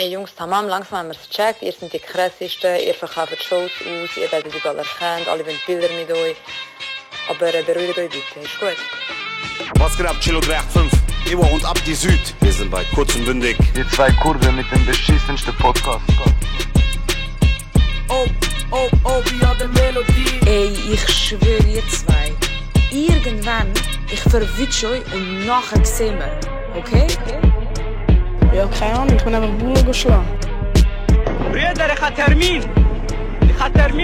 Ey Jungs, tamam, langsam haben wir es gecheckt. Ihr seid die krassesten, ihr verkauft Shows aus, ihr werdet überall erkannt, alle wollen Bilder mit euch. Aber beruhigt euch bitte, ist gut. Was geht ab, Chilo 385? Ewa und Abdi Süd. Wir sind bei Kurz und Bündig. Die zwei Kurven mit dem beschissensten Podcast. wie an der Melodie. Ey, ich schwöre ihr zwei. Irgendwann, ich verwünsche euch und nachher sehen wir. Okay? Ja, keine Ahnung, ich bin einfach Bullen geschlagen. Brüder, ich habe Termin,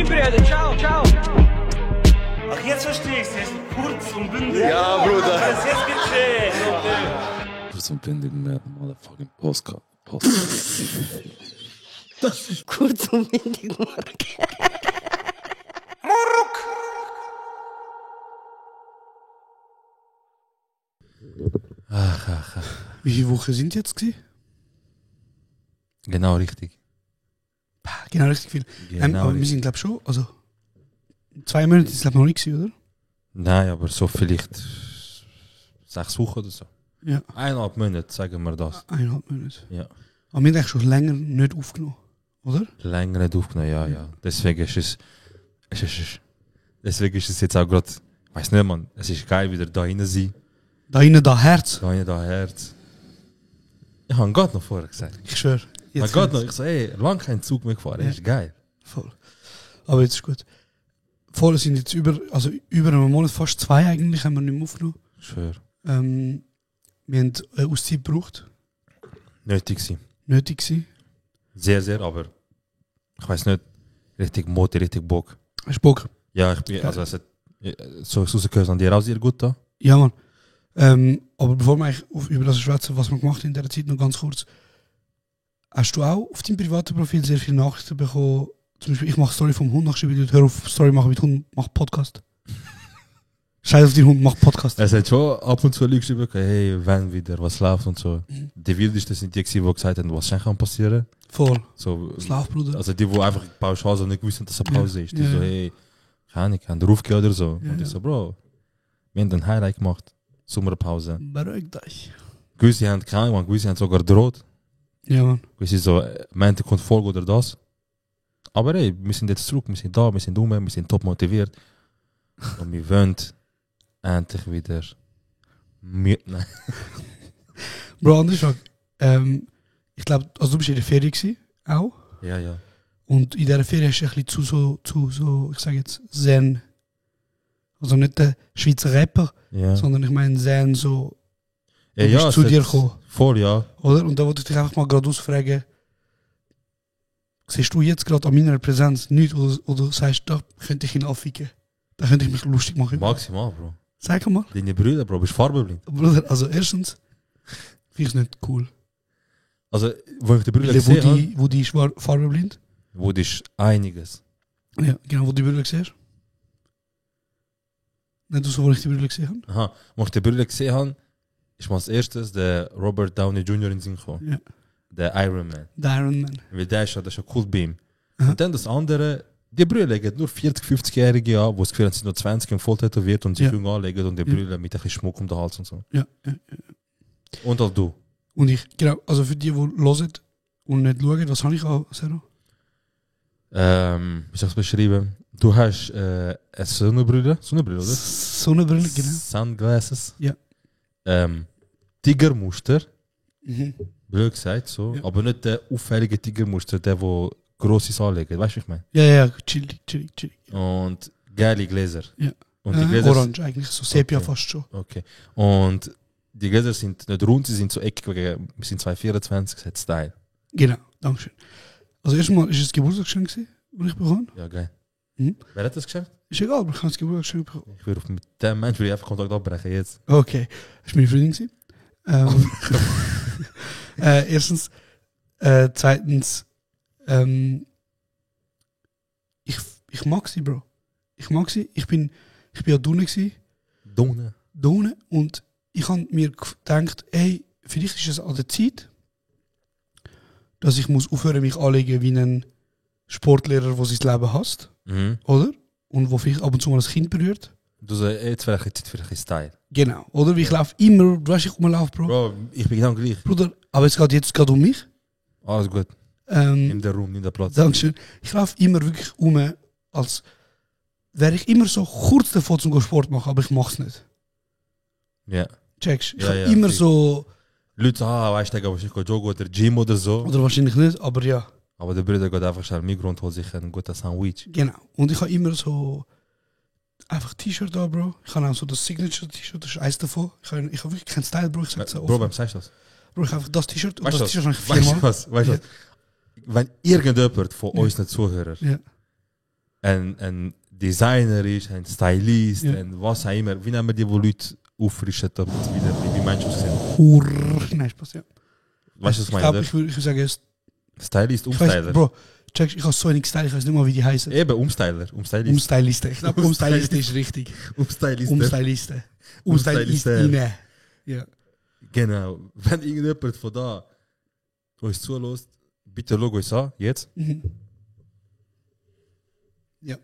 Brüder. Ciao. Ach, jetzt verstehe ich es. Es ist kurz und bündig. Ja, Bruder. Das ist jetzt gecheckt. Kurz und bündig mit motherfucking Postcard. Das ist kurz und windig, Mark. Ach. Wie viele Wochen sind jetzt gewesen? Genau, richtig. Genau, richtig viel. Genau, aber wir sind, glaube ich, schon, also 2 Monate ist glaube ich noch nicht gewesen, oder? Nein, aber so vielleicht 6 Wochen oder so. Ja. 1,5 Monate, sagen wir das. 1,5 Monate. Ja. Aber wir haben eigentlich schon länger nicht aufgenommen, oder? Länger nicht aufgenommen, ja. Deswegen ist es jetzt auch gerade, ich weiß nicht, man, es ist geil, wieder da rein sein. Da innen, da Herz. Da rein, da Herz. Ich habe gerade noch vorher gesagt. Ich schwöre. Ich habe gerade noch, ich so, ey, lang keinen Zug mehr gefahren, das ist geil. Voll. Aber jetzt ist gut. Voll, es sind jetzt über einen Monat, fast 2 eigentlich, haben wir nicht mehr aufgenommen. Schwör. Wir haben eine Auszeit gebraucht. Nötig sein. Nötig gewesen. Sehr, sehr, aber ich weiß nicht, richtig Mode, richtig Bock. Hast du Bock? Ja, ich bin, also es hat so rausgehört an dir auch sehr gut da. Ja, Mann. Aber bevor wir eigentlich über das schwätzen, was wir gemacht haben in dieser Zeit, noch ganz kurz. Hast du auch auf deinem privaten Profil sehr viele Nachrichten bekommen? Zum Beispiel, ich mache Story vom Hund, nachschreibe ich, hör auf Story machen mit Hund, mach Podcast. Scheiß auf den Hund, mach Podcast. Es hat schon ab und zu Leute geschrieben, hey, wenn wieder, was läuft und so. Die Wildesten sind die, die gesagt haben, was kann passieren. Voll. So, Was läuft, Bruder? also die einfach pauschal so nicht wissen, dass es eine Pause ist. Die Ja. so, hey, keine Ahnung, haben den Ruf gegeben oder so. Ja, Und ich ja. so, Bro, wir haben ein Highlight gemacht. Sommerpause. Beruhig dich. Gewisse haben keine Ahnung, gewisse haben sogar droht. Ja, Mann. Gewisse so, Mente kommt Folge oder das. Aber ey, wir sind jetzt zurück, wir sind da, wir sind rum, wir sind top motiviert. Und wir wollen endlich wieder nein. Bro, andere Frage. Ich glaube, also du bist in der Ferien gewesen, auch. Ja. Und in dieser Ferien hast du ein bisschen zu so, ich sage jetzt, Zen. Also nicht der Schweizer Rapper, Ja. sondern ich meine Zen so, Ja, bist ja, zu es dir hat- gekommen. Voll, ja. Oder? Und da wollte ich dich einfach mal geradeaus fragen, siehst du jetzt gerade an meiner Präsenz nichts, oder sagst du, da könnte ich ihn aufwiegen? Da könnte ich mich lustig machen. Maximal, Bro. Sag mal. Deine Brüder, Bro, bist farbenblind. Bruder, also erstens, finde ich es nicht cool. Also, wo ich die Brüder Wo gesehen habe, die ist farbenblind. wo das ist einiges. Ja, genau, wo die Brüder gesehen hast. Nicht so, wo ich die Brüder gesehen habe. Aha, wo ich die Brüder gesehen habe, ist mir als erstes der Robert Downey Jr. in den Sinn gekommen. Ja. Der Iron Man. Der Iron Man. Weil der ist ja cool bei ihm. Aha. Und dann das andere, die Brüder legen nur 40-, 50-Jährige an, wo es gefühlt haben, sie sind nur 20 und voll tätowiert und sich Ja. jung anlegen und die Brüder mit ein bisschen Schmuck um den Hals und so. Ja. Und auch du. Und ich, genau, also für die hören und nicht schauen, was habe ich auch, Sero? Wie soll ich es beschreiben? Du hast eine Sonnenbrille, oder? Sonnenbrille, genau. Sunglasses. Ja. Tigermuster, Mhm. blöd gesagt, so. Ja. Aber nicht der auffällige Tigermuster, der wo grosses anlegt. Weißt du, wie ich meine? Ja, chillig. Und geile Gläser. Ja. Und die Gläser Orange eigentlich, so Sepia Okay. fast schon. Okay. Und die Gläser sind nicht rund, sie sind so eckig, wir sind 224, es hat Style. Genau, dankeschön. Also erstmal ist es ein Geburtstagsgeschenk gewesen, das ich bekommen. Ja, geil. Mhm. Wer hat das geschenkt? Ist egal, aber ich habe das Geburtstagsgeschenk bekommen. Ich würde mit dem Mensch will ich einfach Kontakt abbrechen jetzt. Okay, das war meine Freundin gewesen. Erstens. Zweitens, ich mag sie, Bro. Ich mag sie. Ich bin ja drinnen gewesen, Donne. drinnen, und ich habe mir gedacht, ey, vielleicht ist es an der Zeit, dass ich muss aufhören, mich anlegen wie ein Sportlehrer, der sein Leben hasst, Mhm. oder? Und wo vielleicht ab und zu mal ein Kind berührt. Du sagst, jetzt wäre Zeit für ein bisschen Style. Genau, oder? Wie ich laufe immer, du weißt, ich rumlaufe, Bro. Bro, ich bin genau gleich. Bruder, aber es geht jetzt gerade um mich. Alles gut. In der Raum, in der Platz. Dankeschön. Ich laufe immer wirklich als wäre ich immer so kurz davor zum Sport machen, aber ich mach's nicht. Ja. Checkst? Ich Ja, habe ja, immer fix. so, Leute sagen, weißt du, ich gehe joggen oder Gym oder so. oder wahrscheinlich nicht, aber ja, Aber der Bruder geht einfach schnell Migros und holt sich ein gutes Sandwich. genau. Und ich habe immer so einfach T-Shirt da, Bro. Ich habe auch so das Signature-T-Shirt, das ist eins davon. Ich habe wirklich keinen Style, Bro. Ich sag's so Bro, offen. beim sagst du das? Bro, ich habe einfach das T-Shirt und Weißt das du T-Shirt habe ich was? Weißt du viermal. was? Weißt du was? Wenn irgendjemand von unseren Zuhörern Ja. ein Designer ist, ein Stylist, Ja. ein was auch immer, wie nehmen wir die, wo Leute auffrischen, damit es wieder wie Menschen aussehen? Hurr. Nein, Spaß, ja. Weißt du, was Ich ich meine? glaube, oder? ich würde sagen, Stylist, ich Umstyler. weiß, Bro, checkst, ich habe so wenig Style, ich weiß nicht mal, wie die heißen. Eben, Umstyler. Umstylist. Umstyliste. Ich glaube, Umstyliste ist richtig. Umstylist. Umstyliste. Umstyliste. Umstyliste. Ja. Genau. Wenn irgendjemand von da uns zulässt, bitte schau uns an, jetzt. Ja.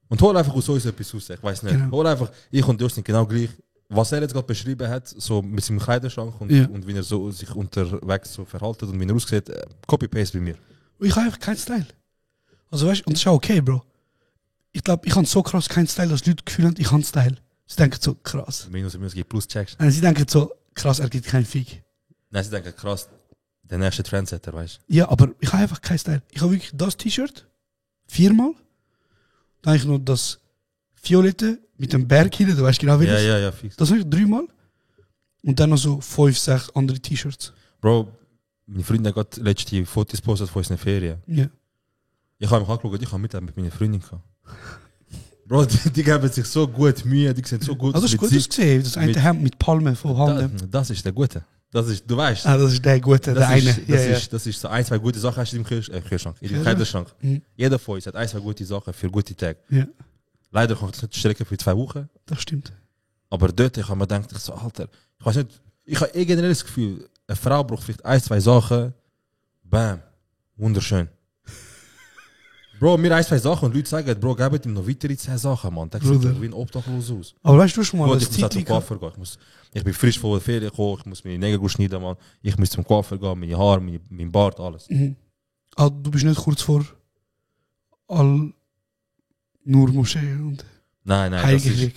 Und hol einfach aus uns etwas raus. Ich weiß nicht. Genau. Hol einfach, ich und du sind genau gleich. Was er jetzt gerade beschrieben hat, so mit seinem Kleiderschrank und, Ja. und wie er so sich unterwegs so verhaltet und wie er aussieht, Copy-Paste bei mir. Und ich habe einfach keinen Style. Also weißt du, und das ist auch okay, Bro. Ich glaube, ich habe so krass keinen Style, dass Leute das Gefühl haben, ich habe Style. Sie denken so, krass. Minus gibt Plus-Checks. Nein, sie denken so, krass, er gibt keinen Fick. Nein, sie denken, krass, der nächste Trendsetter, weißt du. Ja, aber ich habe einfach keinen Style. Ich habe wirklich das T-Shirt 4-mal. Dann habe ich noch das Violette mit dem Berg hinten, du weißt genau wie das. Ja, fix. Das habe ich 3-mal. Und dann noch so 5, 6 andere T-Shirts. Bro, meine Freundin hat gerade letzte Fotos gepostet von unseren Ferien. Ja. Ich habe mich angeschaut, ich habe mit meiner Freundin gehabt. Bro, die geben sich so gut Mühe, die sehen so gut Also, das ist gut ausgesehen. Das eine mit- Hemd mit Palmen von Hand. Das ist der Gute. Das ist, du weißt. Ah, das ist der gute, der eine. Das ist so ein, zwei gute Sachen hast du im Kühlschrank, in dem Kleiderschrank. Jeder von uns hat ein, zwei gute Sachen für gute Tage. Ja, Leider kann ich das nicht strecken für 2 Wochen. das stimmt. Aber dort, ich habe mir gedacht, ich so, Alter, ich weiß nicht, ich habe generell das Gefühl, eine Frau braucht vielleicht 1, 2 Sachen, bam, wunderschön. Bro, mir 1, 2 Sachen und Leute sagen, Bro, gebt ihm noch weitere 10 Sachen, man. Der sieht Bruder. doch wie ein Obdachlos aus. Aber weißt du schon mal, Gut, das ich muss halt zum Zeitlich... Coiffeur gehen. Ich bin frisch von der Ferien gekommen, ich muss meine Nägel gut schneiden, man. Ich muss zum Coiffeur gehen, meine Haare, mein Bart, alles. Ah, du bist nicht kurz vor Al-Nur-Moschee und Nein, Heiligkrieg.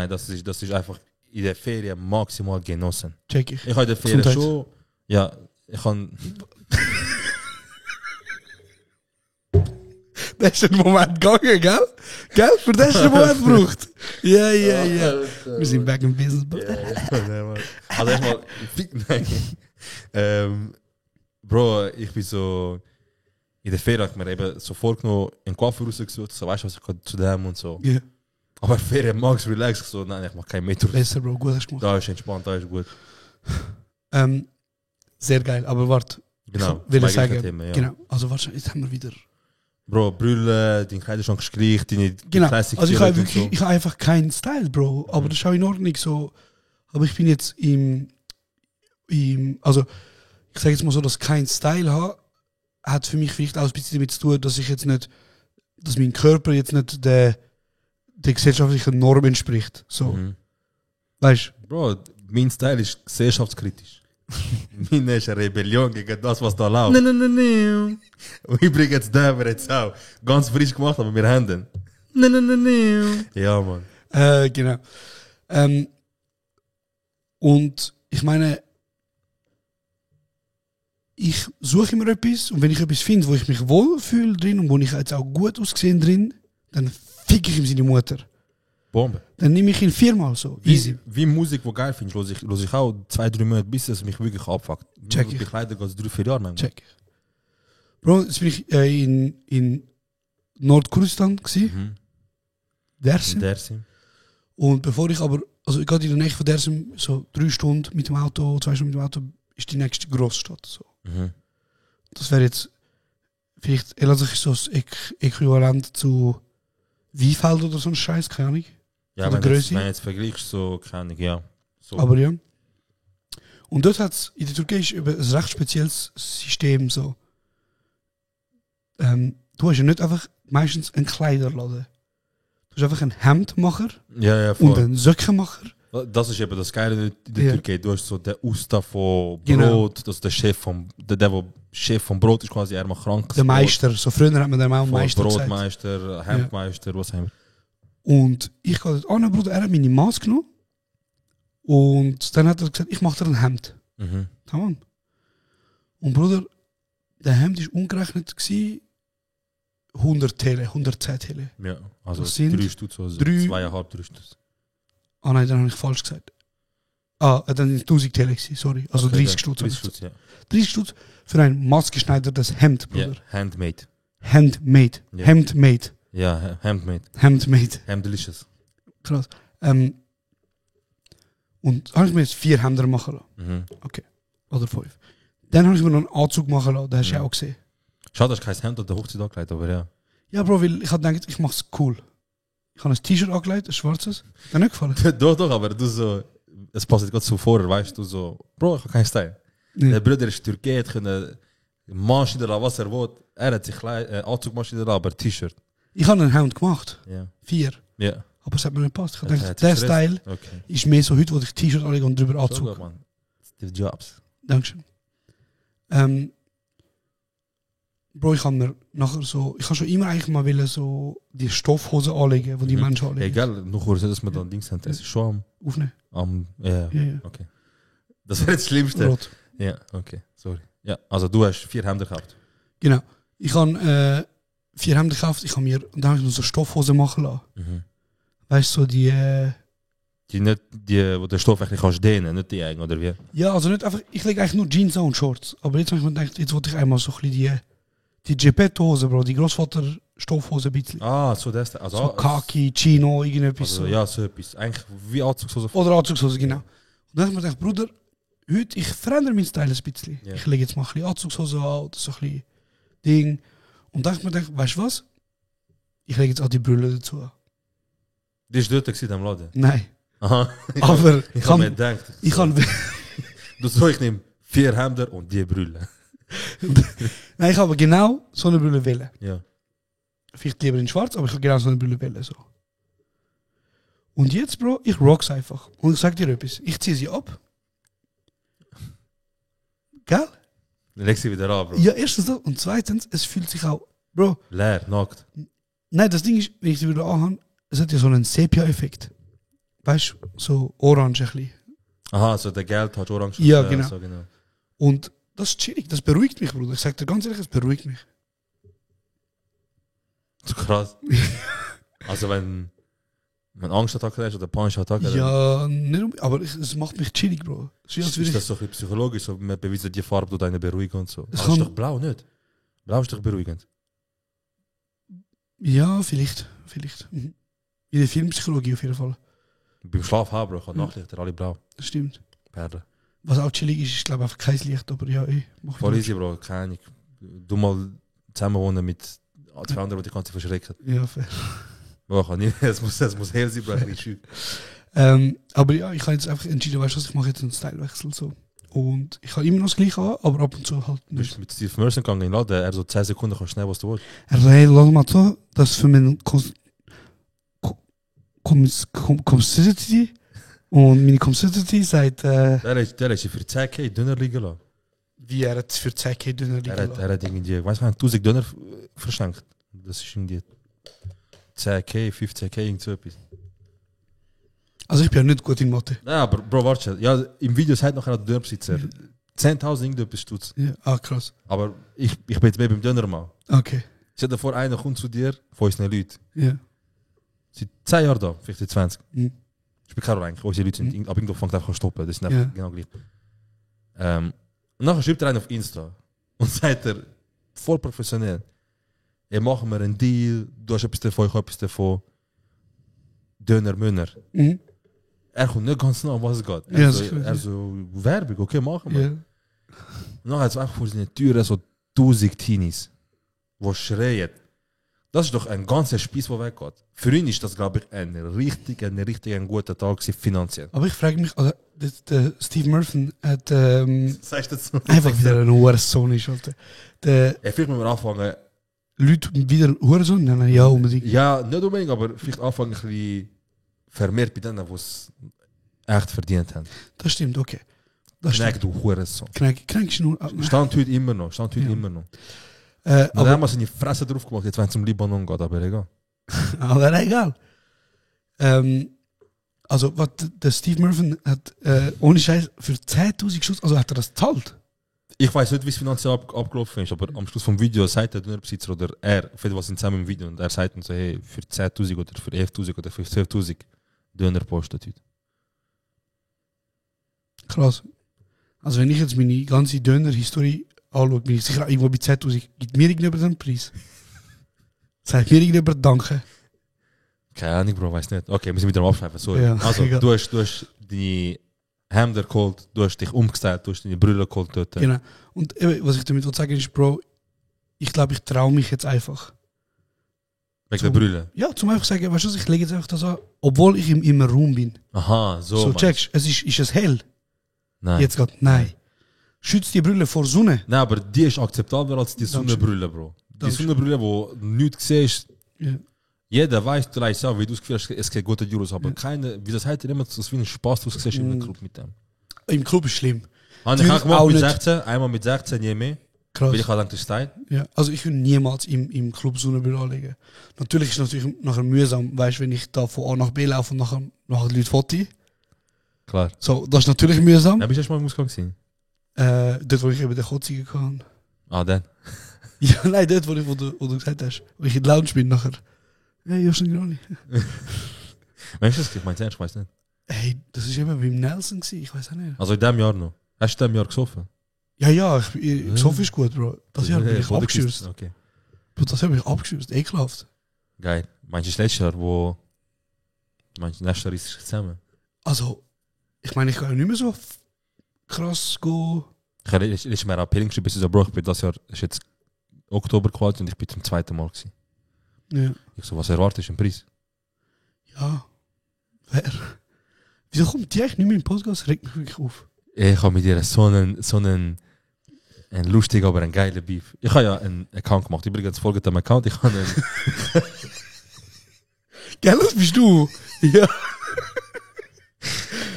das ist einfach in der Ferien maximal genossen. Check ich. Ich habe in der Ferien Gesundheit. schon, ja, ich habe... Das ist ein Moment gegangen, gell? Gell? Für das ist ein Moment gebraucht. Ja. Wir sind back in business, bro. Also erstmal, nein. Bro, ich bin so, in der Ferien habe ich mir eben so vorgenommen, einen Coiffeur rausgesucht, so weißt du, was ich kann zu dem und so. Ja. Aber Ferien magst relax, so, nein, ich mach keinen Metro. Besser, Bro. Gut hast du gemacht. Da ist entspannt, da ist gut. Sehr geil. Aber warte. Genau, Ich will zwei sagen, gleiche Themen, ja. genau. Also warte, jetzt haben wir wieder... Bro, Brille, dein Kleiderschrank streicht, deine Genau. Classic Also ich habe Silhouette wirklich, und ich habe einfach keinen Style, Bro. Aber das ist auch in Ordnung so. Aber ich bin jetzt also ich sage jetzt mal so, dass ich keinen Style habe, hat für mich vielleicht auch ein bisschen damit zu tun, dass ich jetzt nicht, dass mein Körper jetzt nicht der gesellschaftlichen Norm entspricht. So. Mhm. Weißt du? Bro, mein Style ist gesellschaftskritisch. Meine ist eine Rebellion gegen das, was da läuft. Nein. Und übrigens, der wird jetzt auch ganz frisch gemacht, aber wir haben den. Nein. Ja, Mann. Genau. Und ich meine, ich suche immer etwas und wenn ich etwas finde, wo ich mich wohlfühle drin und wo ich jetzt auch gut ausgesehen drin, dann fick ich ihm seine Mutter. Bombe. Dann nehme ich ihn 4-mal so. Easy. Wie Musik, die geil findest, los ich auch 2-3 Monate, bis es mich wirklich abfuckt. Check ich. Bei Kleider geht es 3-4 Jahre manchmal. Check. Bro, jetzt bin ich in Nordkurdistan gewesen. Dersim. Dersim. Und bevor ich aber, also ich gehe in der Nähe von Dersim, so 3 Stunden mit dem Auto, 2 Stunden mit dem Auto, ist die nächste Großstadt. So. Das wäre jetzt vielleicht, also so das Äquivalent zu Wiefeld oder so ein Scheiß, keine Ahnung. Ja, Von der Größe. wenn du jetzt vergleichst, so kann ich, ja. So. Aber ja. Und dort hat es in der Türkei ist ein recht spezielles System. So. Du hast ja nicht einfach meistens einen Kleiderladen. Du hast einfach einen Hemdmacher ja, und voll. einen Söckenmacher Das ist eben das Geile in der Ja. Türkei. Du hast so den Usta von Brot, Genau. das ist der Chef der Chef vom Brot ist quasi eher mal krank. Der Meister, so früher hat man dem auch Meister gesagt. Brotmeister, Hemdmeister, was haben wir. Und ich gehe dort an, Bruder, er hat meine Maske genommen. Und dann hat er gesagt, ich mache dir ein Hemd. Mhm. Tamam. Und Bruder, der Hemd war umgerechnet gewesen, 100 Tele, 110 Tele. Ja, also Das sind 3 Stutz, also drei- 2,5, 3 Stutz. Ah nein, dann habe ich falsch gesagt. Dann sind 1000 Tele gewesen, sorry. Also Okay, 30 ja, Stutz. 30 Stutz, ja. 30 Stutz für ein maßgeschneidertes Hemd, Ja, Bruder. handmade. Handmade. Ja. Handmade. Ja, handmade. Handmade. Handdelicious. Krass. Und habe ich mir jetzt 4 Hemder machen lassen. Mhm. Okay. Oder 5. Dann habe ich mir noch einen Anzug machen lassen, den hast du ja auch gesehen. Schade, dass ich kein Hemd an der Hochzeit angelegt, aber ja. Ja, Bro, weil ich habe gedacht, ich mache es cool. Ich habe ein T-Shirt angelegt, ein schwarzes. Hat dir nicht gefallen? Doch, aber du so, es passt gerade so vor, weißt du, so, Bro, ich habe keinen Style. Ja. Der Bruder ist Türkei, hat können Maschinen da, was er will. Er hat sich Anzugmaschine da, aber T-Shirt. Ich habe einen Hemd gemacht. Ja. 4. Ja. Aber es hat mir nicht gepasst. Ich habe Hat gedacht, dich der gestresst? Style Okay. ist mehr so heute, wo ich T-Shirt anlege und drüber So Anzug. gut, man. Steve Jobs. Dankeschön. Bro, ich habe mir nachher so, ich habe schon immer eigentlich mal wollen, so die Stoffhose anlegen, die die Menschen anlegen. Egal, noch kurz, dass wir dann Dings haben. Es ist schon Aufnehmen. ja, Ja. okay. Das wäre das Schlimmste. Rot. Ja, okay, sorry. Ja, also du hast 4 Hemden gehabt. Genau. Ich habe 4 Hemden gekauft, ich habe mir, und dann habe ich mir so Stoffhose machen lassen. Mhm. Weißt du, so die, Die nicht, wo der Stoff eigentlich kannst dehnen, nicht die eigen, oder wie? ja, also nicht einfach, ich lege eigentlich nur Jeans an und Shorts. Aber jetzt habe ich mir gedacht, jetzt wollte ich einmal so ein bisschen die Geppetto-Hose, Bro, die Großvater-Stoffhose ein bisschen. Ah, so das. Also, So Khaki, Chino, irgendetwas also, so. ja, so etwas. Eigentlich wie Anzugshose. Oder Anzugshose, genau. Und dann habe ich mir gedacht, Bruder, heute, ich verändere meinen Style ein bisschen. Ja. Ich lege jetzt mal ein bisschen Anzugshose an oder so ein bisschen Ding. Und dann habe ich mir gedacht, weißt du was? Ich lege jetzt auch die Brille dazu. Die ist dort gewesen, am Laden. Nein. Aha. Aber Ich habe mir gedacht. ich kann, Du so, ich nehme 4 Hemden und die Brille. nein, ich habe genau so eine Brille wählen. Ja. Vielleicht lieber in schwarz, aber ich habe genau so eine Brille wählen. So. Und jetzt, Bro, ich rock's einfach. Und ich sag dir etwas, ich ziehe sie ab. Gell? Dann leg sie wieder an, Bro. Ja, erstens das. Und zweitens, es fühlt sich auch, Bro, Leer, nackt. nein, das Ding ist, wenn ich sie wieder anhabe, es hat ja so einen Sepia-Effekt. Weißt du, so orange ein bisschen. Aha, so der Geld hat orange. Ja, genau. So, genau. Und das ist chillig, das beruhigt mich, Bruder. Ich sag dir ganz ehrlich, es beruhigt mich. So krass. Also wenn Angstattacke hast oder Panikattacke, Ja, nicht, aber es macht mich chillig, Bro. Es ist, als würde ist ich, das so ein bisschen psychologisch, so man beweist die Farbe durch deine Beruhigung und so. Es Aber ist kann- doch blau nicht? Blau ist doch beruhigend. ja, vielleicht. Mhm. In der Filmpsychologie auf jeden Fall. Beim Schlaf haben, Bro, kann Nachtlichter, alle blau. Das stimmt. Perlen. Was auch chillig ist, ist glaube ich einfach kein Licht, aber ja, mach Voll easy, Bro, keine Ahnung. Du mal zusammen wohnen mit 2 anderen, die kannst du verschrecken. Ja, fair. Bro, kann nicht, es muss hell sein, Bro, ein bisschen Aber ja, ich habe jetzt einfach entschieden, weißt du was, ich mache jetzt einen Stylewechsel so. Und ich habe immer noch das gleiche an, aber ab und zu halt Du bist nicht. mit Steve Merson gegangen in den Laden, er so 10 Sekunden kannst schnell was du willst. Er so, hey, lass mal zu, das ist für meine Consistency. Und meine Consistency sagt, Der ist für 10k Döner liegen lassen. wie er hat für 10k dünner liegen lassen. Er hat irgendwie, weißt du, 1000 Döner verschenkt. Das ist irgendwie 10k, 15k, irgend so etwas. Also ich bin ja nicht gut in Mathe. Ja, aber Bro, warte, ja, im Video sagt nachher der Dönerbesitzer 10.000 irgendetwas Stutz. Ja, krass. Aber ich bin jetzt mehr beim Dönermann. Okay. Stell dir vor, einer kommt zu dir, von unseren Leuten. Ja. Seit 10 Jahren da, vielleicht seit 20. Mhm. Ich bin keine Ahnung, unsere Leute sind, ab irgendwo fängt einfach an stoppen. Das ist einfach Ja. genau gleich. Und nachher schreibt er einen auf Insta und sagt er, voll professionell, ey, machen wir einen Deal, du hast etwas davon, ich habe etwas davon. Döner, Münner. Mhm. Er kommt nicht ganz nah, um was es geht. Ja, das ist gut, ja. so, Werbung, okay, machen wir. Ja. Und dann hat es einfach vor seinen Türen so 1000 Teenies, die schreien. Das ist doch ein ganzer Spieß, der weggeht. Für ihn ist das, glaube ich, ein richtig guter Tag gewesen, finanziell. Aber ich frage mich, also, der Steve Murphy hat Sagst du das so? einfach wieder ein Hurensohn ist. Alter. Der Ja, vielleicht müssen wir anfangen, Leute wieder Hurensohn nennen, ja unbedingt. ja, nicht unbedingt, aber vielleicht anfangen ein bisschen vermehrt bei denen, wo es echt verdient haben. Das stimmt, okay. Das Knack, du Hurensohn. Knackst du nur... Stand heute immer noch. Immer noch. aber dann haben wir seine Fresse drauf gemacht, jetzt wenn es zum Libanon geht, aber egal. aber egal. Also, was der Steve Murphy hat, ohne Scheiß, für 10.000 Schuss, also hat er das gezahlt? Ich weiß nicht, wie es finanziell abgelaufen ist, aber am Schluss vom Video sagt der Dönerbesitzer oder er, auf jeden Fall sind zusammen im Video, und er sagt dann so, hey, für 10.000 oder für 11.000 oder für 12.000 Döner postet heute. Krass. Also, wenn ich jetzt meine ganze Döner-Historie anschaue, bin ich sicher irgendwo bei 10.000. Gibt mir irgendjemand den Preis? Sagt mir irgendjemand Danke? Keine Ahnung, Bro, weiß nicht. Okay, wir sind wieder am Abschreiben, sorry. Ja, also, egal. du hast deine Hemder geholt, du hast dich umgestellt, du hast deine Brille geholt dort. Genau. Und eben, was ich damit sagen will, ist, Bro, ich glaube, ich traue mich jetzt einfach. Wegen der Brille? Ja, zum einfach sagen, weißt du was, ich lege jetzt einfach das an, obwohl ich im Raum bin. Aha, so. So, checkst, ist es hell? Nein. Jetzt gerade, nein. Schützt die Brille vor Sonne? Nein, aber die ist akzeptabler als die Dankeschön. Sonnenbrille, Bro. Die Dankeschön. Sonnenbrille, wo du nichts siehst, Ja. jeder weiß, du weißt ja, wie du das Gefühl hast, es geht gute Euros, aber keine, wie das heißt, immer so wie ein Spaß, du siehst in einem Club mit dem. Im Club ist schlimm. Ich Tür habe gemacht auch mit nicht. 16, einmal mit 16, je mehr. Krass. Weil ich halt das Stein. Ja. Also ich würde niemals im Club Sonnenbrille anlegen. Natürlich ist es natürlich nachher mühsam, weißt du, wenn ich da von A nach B laufe und nachher die Leute Foto. Klar. So, das ist natürlich mühsam. Ja, bist du erst mal im Ausgang gewesen? Dort, wo ich eben den Kotzige hatte. Ah, dann. Ja, nein, dort, wo du gesagt hast, wo ich in der Lounge bin nachher. Hey, Joschen Grani. Meinst du das? Ich meine, ernst, ich weiß nicht. Hey, das war eben beim Nelson, ich weiß auch nicht. Also in diesem Jahr noch. Hast du in diesem Jahr gesoffen? Ja, gesoffen ist gut, Bro. Das Jahr bin ich wollte abgeschürzt. Okay. Bro, das Jahr bin ich abgeschürzt, ekelhaft. Geil. Meinst du das letzte Jahr, wo... Meinst du, nächstes Jahr ist es zusammen? Also, ich meine, ich kann ja nicht mehr so krass gehen. Ich habe letztes Mal Appelling geschrieben, bis ich so, Bro, ich bin das Jahr, ist jetzt Oktober quasi und ich bin zum zweiten Mal gewesen. Ja. Ich so, was erwartest du im Preis? Ja. Wer? Wieso kommt die eigentlich nicht mehr im Podcast? Das regt mich wirklich auf. Ich habe mit dir so einen lustigen, aber einen geilen Beef. Ich habe ja einen Account gemacht. Übrigens, folgt dem Account. Ich habe einen... Gell, das bist du? Ja.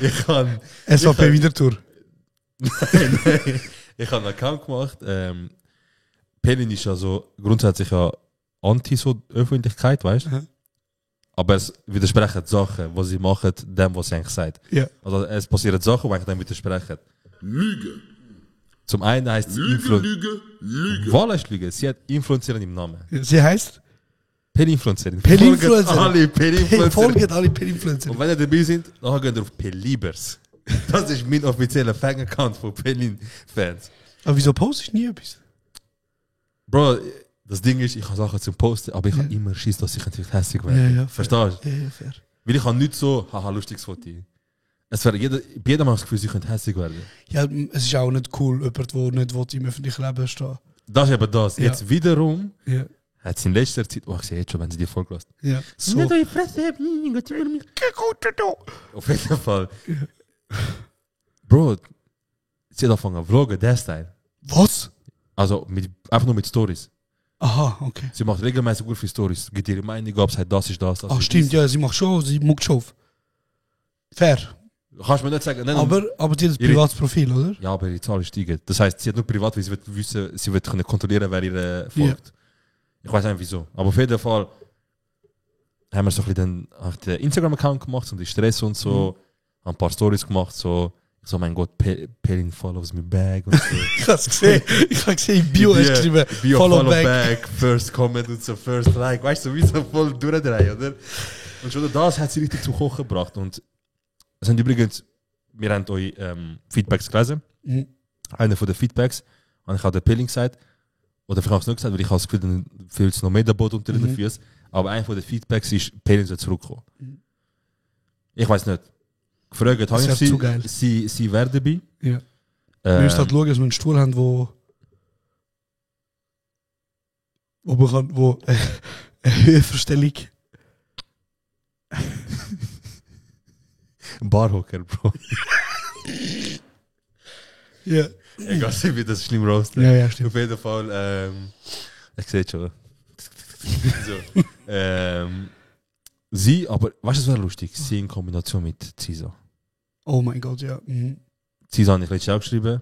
ich habe... SVP wieder Tour. Nein. Ich habe einen Account gemacht. Pelin ist ja so grundsätzlich ja anti so Öffentlichkeit, weißt du? Aber es widersprechen Sachen, was sie machen, dem, was sie eigentlich sagt. Ja. Also es passieren Sachen, die eigentlich dem widersprechen. Lüge. Zum einen heißt es Lüge. Voilà, ist Lüge. Sie hat Influencerin im Namen. Sie heißt? Pelinfluencerin. Pelinfluencerin. Alle Pelinfluencerin. Folgt alle Pelinfluencerin. Und wenn ihr dabei sind, dann geht ihr auf Pelibers. Das ist mein offizieller Fan-Account von Pelin-Fans. Aber wieso postest du nie etwas? Bro, das Ding ist, ich habe Sachen zum Posten, aber ich habe immer Schiss, dass ich natürlich hässlich werde. Ja, Verstehst du? Ja, fair. Weil ich habe nicht so, haha, lustiges Foto. Es wäre jeder mal das Gefühl, sie könnte hässlich werden. Ja, es ist auch nicht cool, jemand, der nicht will, im öffentlichen Leben stehen. Das ist eben das. Ja. Jetzt wiederum Ja. hat sie in letzter Zeit, ich sehe jetzt schon, wenn sie die Folge lässt. Ja. So. Nicht eure Fresse, auf jeden Fall. Bro, sie hat angefangen zu vloggen, der Style. Was? Also einfach nur mit Stories. Aha, okay. Sie macht regelmäßig gut für Stories. Gibt ihre Meinung ab, sagt, das ist das. Ach stimmt, ja, sie macht schon, sie muckt schon auf. Fair. Kannst du mir nicht sagen, nein, Aber sie hat ein privates Profil, oder? ja, aber ihre Zahl ist steigen. Das heisst, sie hat nur privat, weil sie will wissen, sie will können kontrollieren, wer ihr folgt. Ich weiß nicht wieso. Aber auf jeden Fall haben wir so ein bisschen den Instagram-Account gemacht, um die Stress und so. Haben ein paar Stories gemacht, so, mein Gott, Pelin follows me back und so. Ich hab's gesehen. Ich hab gesehen, im Bio hast du geschrieben, Bio follow follow back. back, first comment und so, first like. Weißt du, wie so voll durchdrehen, oder? Und schon das hat sie richtig zum Kochen gebracht. Und es sind übrigens, wir haben euch Feedbacks gelesen. Einer von den Feedbacks, und ich habe der Pelin gesagt, oder vielleicht habe ich es nicht gesagt, weil ich habe das Gefühl, dann fühlt es noch mehr Boot unter den Füßen. Aber einer von den Feedbacks ist, Pelin soll zurückkommen. Ich weiß nicht. Gefragt habe Das ich wäre zu geil. sie wäre dabei. Ja. Wir müssen halt schauen, dass wir einen Stuhl haben, wo man kann, wo eine Höhenverstellung. Ein Barhocker, Bro. Ja. Egal, ich will das schlimm roasten. Ja, stimmt. Auf jeden Fall, ich sehe es schon. So. Sie, aber weißt du, es wäre lustig? Sie in Kombination mit Cisa. Oh mein Gott, ja. Mhm. Sie habe ich letztes Jahr geschrieben.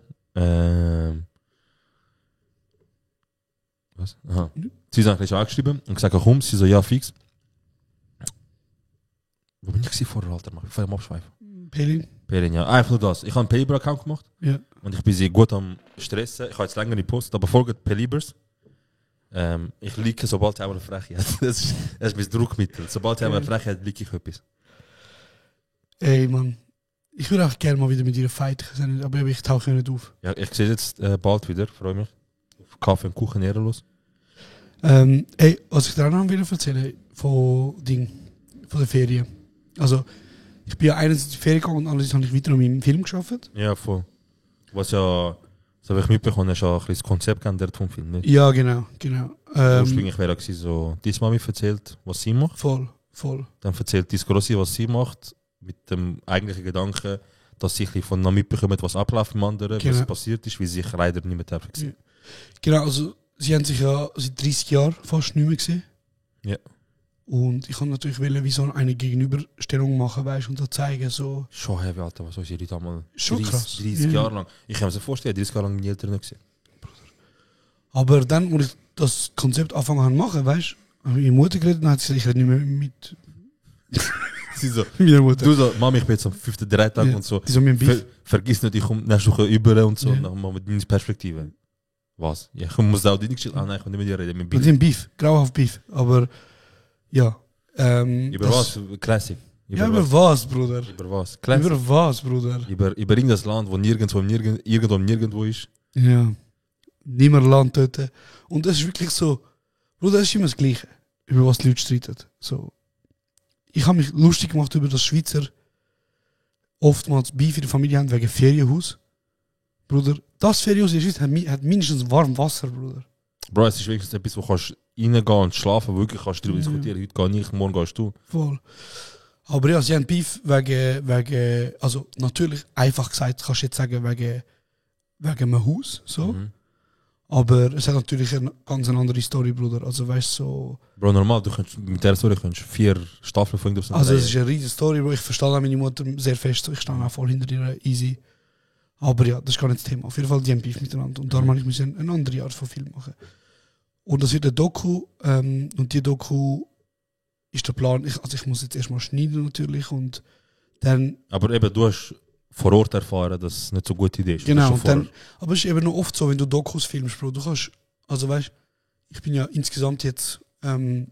Was? Aha. Sie habe ich letztes Jahr geschrieben und gesagt, komm, sie so, ja, fix. Wo bin ich vorher, Alter? Ich fange mal abschweifen. Pelin, ja. Einfach nur das. Ich habe einen Peliber-Account gemacht. Ja. Und ich bin sie gut am Stressen. Ich habe jetzt länger nicht gepostet, aber folgt Pelibers. Ich like, sobald er eine Frechheit hat. Das ist mein Druckmittel. Sobald er eine Frechheit hat, like ich etwas. Ey, Mann. Ich würde auch gerne mal wieder mit ihr fighten, aber ich tauche nicht auf. Ja, ich sehe jetzt bald wieder, freue mich. Auf Kaffee und Kuchen ehrenlos. Ey, was ich dir auch noch will erzählen von der Ferien. Also, ich bin ja einerseits in die Ferien gegangen und andererseits habe ich weiter an meinem Film gearbeitet. Ja, voll. Was ja, so habe ich mitbekommen, hast du auch ein bisschen das Konzept geändert vom Film, nicht? Ja, genau. Ursprünglich wäre es so, die Mami erzählt, was sie macht. Voll. Dann erzählt die Grossi, was sie macht, mit dem eigentlichen Gedanken, dass sie von noch mitbekommen, was abläuft im anderen, Genau. was passiert ist, weil sie sich leider nicht mehr dabei gesehen. Genau, also sie haben sich ja seit 30 Jahren fast nicht mehr gesehen. Ja. Und ich kann natürlich wollen, wie so eine Gegenüberstellung machen, weißt, und so zeigen, so. Schon heavy, Alter, was soll ich dir damals? Schon krass. 30 Jahre lang. Ich kann mir so vorstellen, 30 Jahre lang meine Eltern nicht gesehen. Aber dann, als ich das Konzept angefangen zu machen, weißt du, habe ich mit meiner Mutter geredet und hat sie gesagt, ich rede nicht mehr mit Sie so, meiner Mutter. du so, Mami, ich bin jetzt am 5. Drehtag und so. Die so mit dem Beef. Vergiss nicht, ich komme nächste Woche über und so, Ja. und dann machen wir deine Perspektive. Was? Ja, ich muss auch deine Geschichte. Ah nein, ich kann nicht mit dir reden, mit Mit dem Beef, grauhaft Beef. Aber ja. Über was? Classic. Ja, über was, Bruder? Über was? Classic. Über was, Bruder? Über irgendein Land, wo nirgendwo ist. Ja. Niemand Land töten. Und das ist wirklich so, Bruder, das ist immer das Gleiche, über was die Leute streiten. So. Ich habe mich lustig gemacht über das Schweizer oftmals Beef in der Familie haben wegen Ferienhaus. Bruder, das Ferienhaus in der Schweiz hat mindestens warm Wasser, Bruder. Bro, es ist wirklich etwas, wo du kannst reingehen und schlafen, wirklich kannst du darüber diskutieren. Heute gehe ich, morgen gehst du. Voll. Aber ja, sie haben Beef wegen, also natürlich, einfach gesagt, kannst du jetzt sagen, wegen einem Haus, so. Mhm. Aber es hat natürlich eine ganz andere Story, Bruder. Also weißt du, so. Bro, normal, du kannst, mit der Story kannst 4 Staffeln von irgendwas Also es ist eine riesige Story, Bro. Ich verstehe auch meine Mutter sehr fest, ich stehe auch voll hinter ihr, easy. Aber ja, das ist gar nicht das Thema. Auf jeden Fall, die haben Beef miteinander. Und darum muss ich eine andere Art von Film machen. Und das wird eine Doku, und die Doku ist der Plan, ich muss jetzt erstmal schneiden natürlich und dann... Aber eben, du hast vor Ort erfahren, dass es nicht so eine gute Idee ist. Genau, und dann, aber es ist eben noch oft so, wenn du Dokus filmst, Bro, du kannst, also weißt, ich bin ja insgesamt jetzt etwa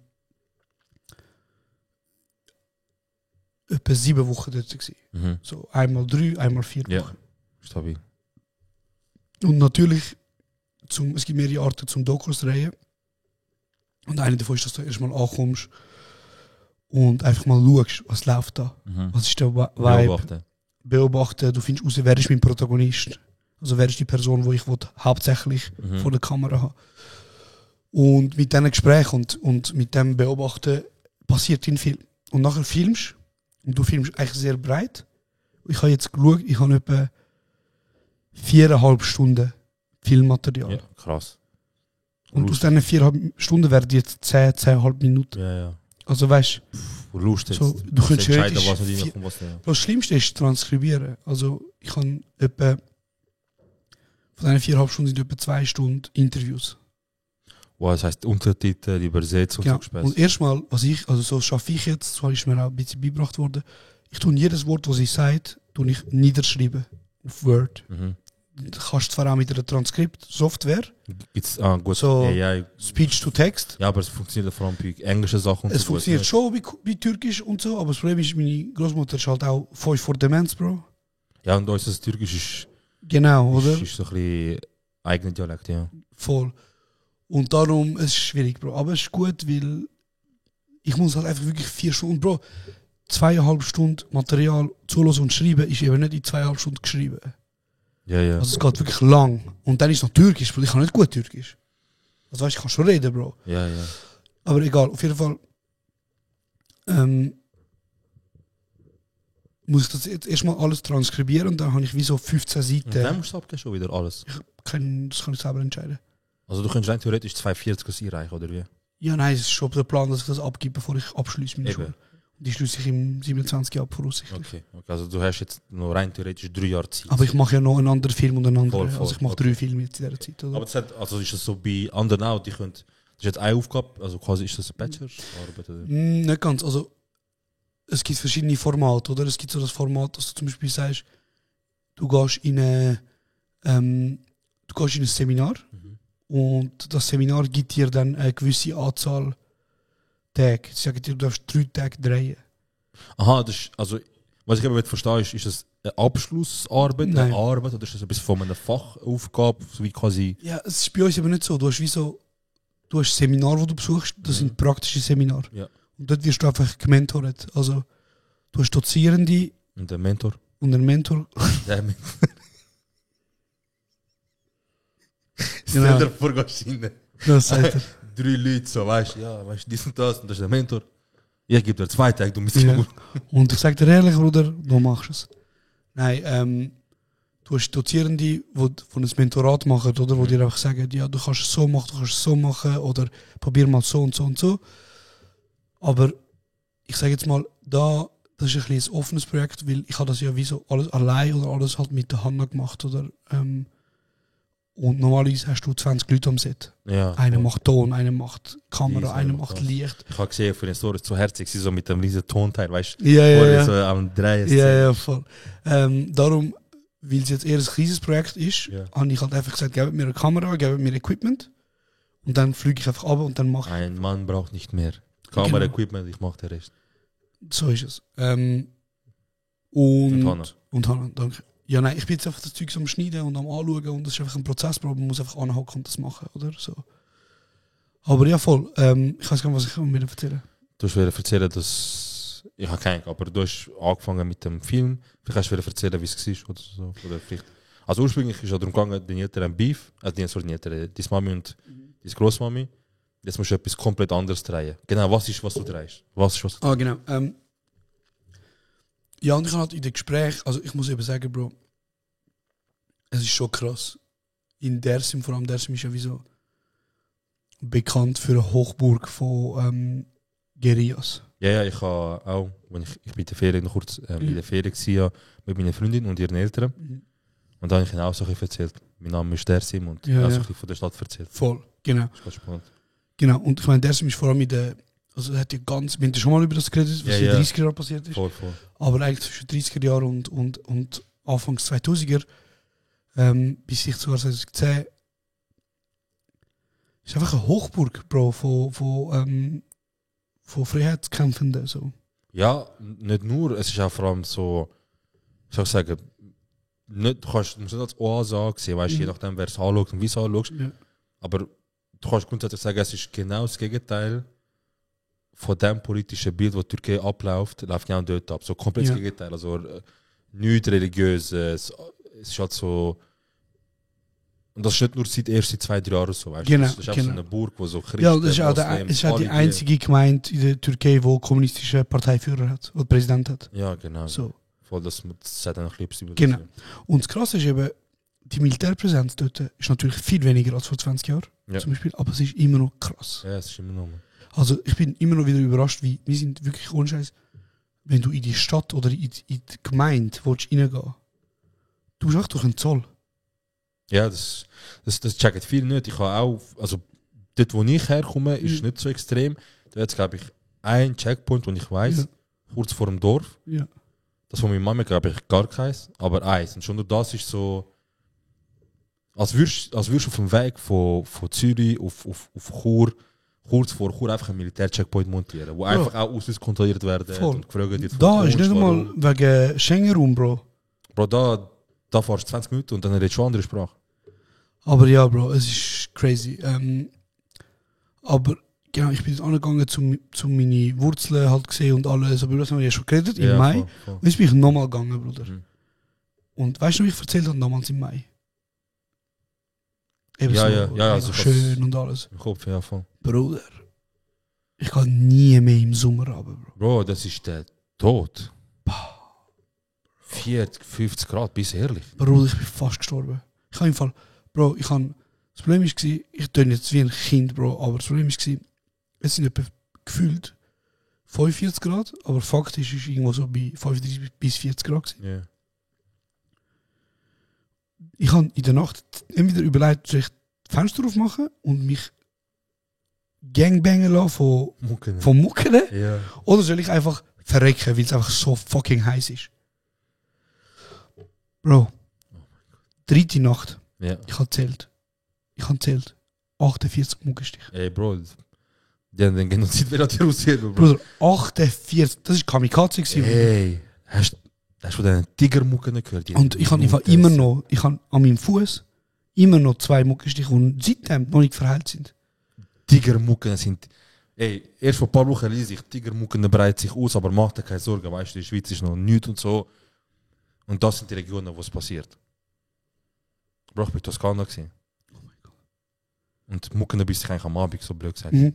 7 Wochen dort gewesen. Mhm. So einmal 3, einmal 4 Ja, Wochen. stabil. Und natürlich, es gibt mehrere Arten zum Dokus drehen. Und eine davon ist, dass du erstmal ankommst und einfach mal schaust, was läuft da. Mhm. Was ist der Vibe? Beobachten. Du findest raus, wer ist mein Protagonist. Also wer ist die Person, die ich hauptsächlich vor der Kamera habe. Und mit diesen Gesprächen und mit dem Beobachten passiert ein Film. Und nachher filmst und du filmst eigentlich sehr breit. Ich habe jetzt geschaut, ich habe etwa 4,5 Stunden Filmmaterial. Ja, krass. Und aus diesen 4,5 Stunden werden jetzt 10,5 Minuten. Ja. Also weißt du, Lust jetzt. So, du könntest entscheiden, theoretisch was mit dir kommt, was nicht. Das Schlimmste ist transkribieren. Also ich habe etwa von diesen 4,5 Stunden sind etwa 2 Stunden Interviews. Wow, das heisst Untertitel, Übersetzung Ja. und so. Und erstmal, also so schaffe ich jetzt, so ist mir auch ein bisschen beigebracht worden, ich tue jedes Wort, was sie sagt, tue ich niederschreiben auf Word. Mhm. Du kannst zwar auch mit einer Transkriptsoftware, Gibt's gut, so AI. Speech to Text. Ja, aber es funktioniert vor allem bei englischen Sachen. Es so funktioniert gut, schon bei Türkisch und so, aber das Problem ist, meine Großmutter ist halt auch 5 vor Demenz, Bro. Ja, und unser Türkisch ist, Genau, oder? ist so ein bisschen eigener Dialekt, ja. Voll. Und darum, es ist schwierig, Bro. Aber es ist gut, weil ich muss halt einfach wirklich 4 Stunden, Bro, 2,5 Stunden Material zuhören und schreiben, ist eben nicht in 2,5 Stunden geschrieben. Ja. Also es geht wirklich lang. Und dann ist es noch Türkisch, Bro. Ich kann nicht gut Türkisch. Also weißt du, ich kann schon reden, Bro. Ja. Aber egal, auf jeden Fall muss ich das jetzt erstmal alles transkribieren und dann habe ich wie so 15 Seiten. Und dann musst du abgeben schon wieder alles. Das kann ich selber entscheiden. Also du könntest rein theoretisch 2,40 einreichen, oder wie? Ja, nein, es ist schon der Plan, dass ich das abgebe, bevor ich abschließe meine Eben. Schule. Die schließe ich im 27 ab, voraussichtlich. Okay. Also du hast jetzt noch rein theoretisch 3 Jahre Zeit. Aber ich mache ja noch einen anderen Film und einen anderen. Voll, Also ich mache 3 Filme jetzt in dieser Zeit. Oder? Aber das hat, also ist das so bei anderen auch, die können, das ist jetzt eine Aufgabe, also quasi ist das eine Bachelorarbeit? Oder? Nicht ganz. Also es gibt verschiedene Formate, oder? Es gibt so das Format, dass du zum Beispiel sagst, du gehst in ein Seminar und das Seminar gibt dir dann eine gewisse Anzahl Tage. Sie sagen dir, du darfst 3 Tage drehen. Aha, das ist, also was ich eben verstehe, ist das eine Abschlussarbeit, Nein. eine Arbeit oder ist das ein bisschen von einer Fachaufgabe, so wie quasi... Ja, es ist bei uns aber nicht so. Du hast wie so, du hast Seminar, wo du besuchst, das sind praktische Seminare. Ja. Und dort wirst du einfach gementort. Also du hast Dozierende Und der Mentor? und einen Mentor. Der Mentor. Genau. Stell dir vor, gehst rein. Das sagt er. 3 Leute, so, weißt du, dies und das ist der Mentor. Ich gebe dir 2 Tage, du musst Ja. Und ich sage dir ehrlich, Bruder, du machst es. Nein, du hast Dozierende, die ein Mentorat machen, oder, wo dir einfach sagen, ja, du kannst es so machen, du kannst es so machen, oder probier mal so und so und so. Aber ich sage jetzt mal, das ist ein bisschen ein offenes Projekt, weil ich habe das ja wie so alles allein oder alles halt mit der Hand gemacht, oder? Und normalerweise hast du 20 Leute am Set. Ja, Einer voll. macht Ton, einer macht Kamera, Riesen, einer macht krass. Licht. Ich habe gesehen, für den Story so herzig, sie so mit dem riesen Tonteil, weißt du? Ja, Wo ja, die so ja. am Drehen Ja, ja, voll. Darum, weil es jetzt eher ein kleines Projekt ist, Ja. habe ich halt einfach gesagt, gebt mir eine Kamera, gebt mir Equipment und dann fliege ich einfach ab und dann mache ich. Ein Mann braucht nicht mehr. Kamera, Genau. Equipment, ich mache den Rest. So ist es. Und Hannah. Und Hannah, danke. Ja, nein, ich bin jetzt einfach das Zeug am Schneiden und am Anschauen und das ist einfach ein Prozess, Bro. Man muss einfach anhocken und das machen, oder? So. Aber ja, voll. Ich weiß gar nicht, was ich mir erzählen. Du hast erzählen, dass... Ich habe keinen, aber du hast angefangen mit dem Film. Vielleicht hast du erzählen, wie es war oder so. Oder vielleicht... Also ursprünglich ist es darum gegangen, deine Eltern haben Beef. Also deine Eltern, deine Mami und deine Großmami. Jetzt musst du etwas komplett anderes drehen. Genau, was ist, was du drehst? Was ist, was du Genau. Ja, und ich habe halt in den Gesprächen, also ich muss eben sagen, Bro, es ist schon krass. In Dersim, vor allem Dersim ist ja wie so bekannt für eine Hochburg von Guerillas. Ja, ich habe auch, wenn ich bin in der Ferien noch kurz in der Ferien war, mit meiner Freundin und ihren Eltern. Und da habe ich ihnen auch so ein bisschen erzählt. Mein Name ist Dersim und Ja, auch so ja. ein bisschen von der Stadt erzählt. Voll, genau. Das ist ganz spannend. Genau, und ich meine, Dersim ist vor allem also es hat ja ganz, wir haben ja schon mal über das geredet, was Ja, in den ja. 30er Jahren passiert ist. Voll. Aber eigentlich zwischen 30er Jahren und Anfangs 2000er, bis ich sogar 2010, ist einfach eine Hochburg, Bro, von Freiheitskämpfenden. So. Ja, nicht nur, es ist auch vor allem so, ich soll sagen, nicht, du musst nicht als Oase ansehen, weißt, je nachdem, wer es anschaut und wie es anschaut. Ja. Aber du kannst grundsätzlich sagen, es ist genau das Gegenteil von dem politischen Bild, das Türkei abläuft, läuft genau dort ab. So komplett das Ja. Gegenteil. Also nichts Religiöses. Es ist halt so. Und das ist nicht nur erst seit 2-3 Jahren so. Weißt? Genau, Das ist einfach so genau. eine Burg, wo so Christen, Ja, das ist auch, Moslems, ist auch die alle einzige Gemeinde in der Türkei, die kommunistische Parteiführer hat, oder Präsident hat. Ja, genau. So. Voll, das sagt dann noch ein bisschen über Genau. das. Und das Krasse ist eben, die Militärpräsenz dort ist natürlich viel weniger als vor 20 Jahren, Ja. zum Beispiel, aber es ist immer noch krass. Ja, es ist immer noch. Also ich bin immer noch wieder überrascht, wie wir sind wirklich unscheiß, wenn du in die Stadt oder in die Gemeinde willst reingehen, du bist auch durch einen Zoll. Ja, das checken viele nicht. Ich habe auch, also dort, wo ich herkomme, ist nicht so extrem. Da hat es, glaube ich, einen Checkpoint, den ich weiss, Ja. kurz vor dem Dorf. Ja. Das von meiner Mama, glaube ich, gar keins, aber eins. Und schon nur das ist so, als würdest du auf dem Weg von Zürich auf Chur, kurz vor Chur, einfach einen Militärcheckpoint montieren, wo einfach auch Ausweis kontrolliert werden Voll. und gefragt wird. Da ist nicht einmal wegen Schengen-Raum, Bro. Bro, da fährst du 20 Minuten und dann redest du schon andere Sprache. Aber ja, Bro, es ist crazy. Aber genau, ich bin jetzt angegangen, zu meine Wurzeln halt gesehen und alles. Aber das haben wir ja schon geredet, im Mai. Voll. Und jetzt bin ich nochmal gegangen, Bruder. Mhm. Und weißt du, wie ich erzählt habe damals im Mai? Eben Ja, so, ja, ja, also einfach ich schön und alles. Im Kopf, ja, voll. Bruder, ich gehe nie mehr im Sommer runter, Bro. Bro, das ist der Tod. 40, 50 Grad, bis ehrlich. Bruder, ich bin fast gestorben. Ich habe im Fall, Bro, das Problem war, ich töne jetzt wie ein Kind, Bro, aber das Problem war, es sind etwa gefühlt 45 Grad, aber faktisch ist irgendwo so bei 35 bis 40 Grad gewesen. Ja. Ich habe in der Nacht entweder überlegt, soll ich die Fenster aufmachen und mich gangbangen lassen von Mucken, Ja. oder soll ich einfach verrecken, weil es einfach so fucking heiß ist. Bro, 3. Nacht, Ja. ich habe gezählt. 48 Muckenstiche. Ey, Bro, die haben den Genozid wieder terrorisiert, Bro. Bruder, 48, das war Kamikaze gewesen. Hey, hast du von diesen Tigermucken gehört? Die Und ich habe immer noch, ich habe an meinem Fuß immer noch 2 Muckenstiche, die seitdem noch nicht verheilt sind. Tigermucken sind... Ey, erst vor ein paar Wochen ließ ich, Tigermucken breiten sich aus, aber mach dir keine Sorgen, weißt du, in der Schweiz ist noch nichts und so. Und das sind die Regionen, wo es passiert. Bro, ich bin in Toskana gewesen. Oh mein Gott. Und Mucken bis ich eigentlich am Abend, so blöd gesagt. Mhm.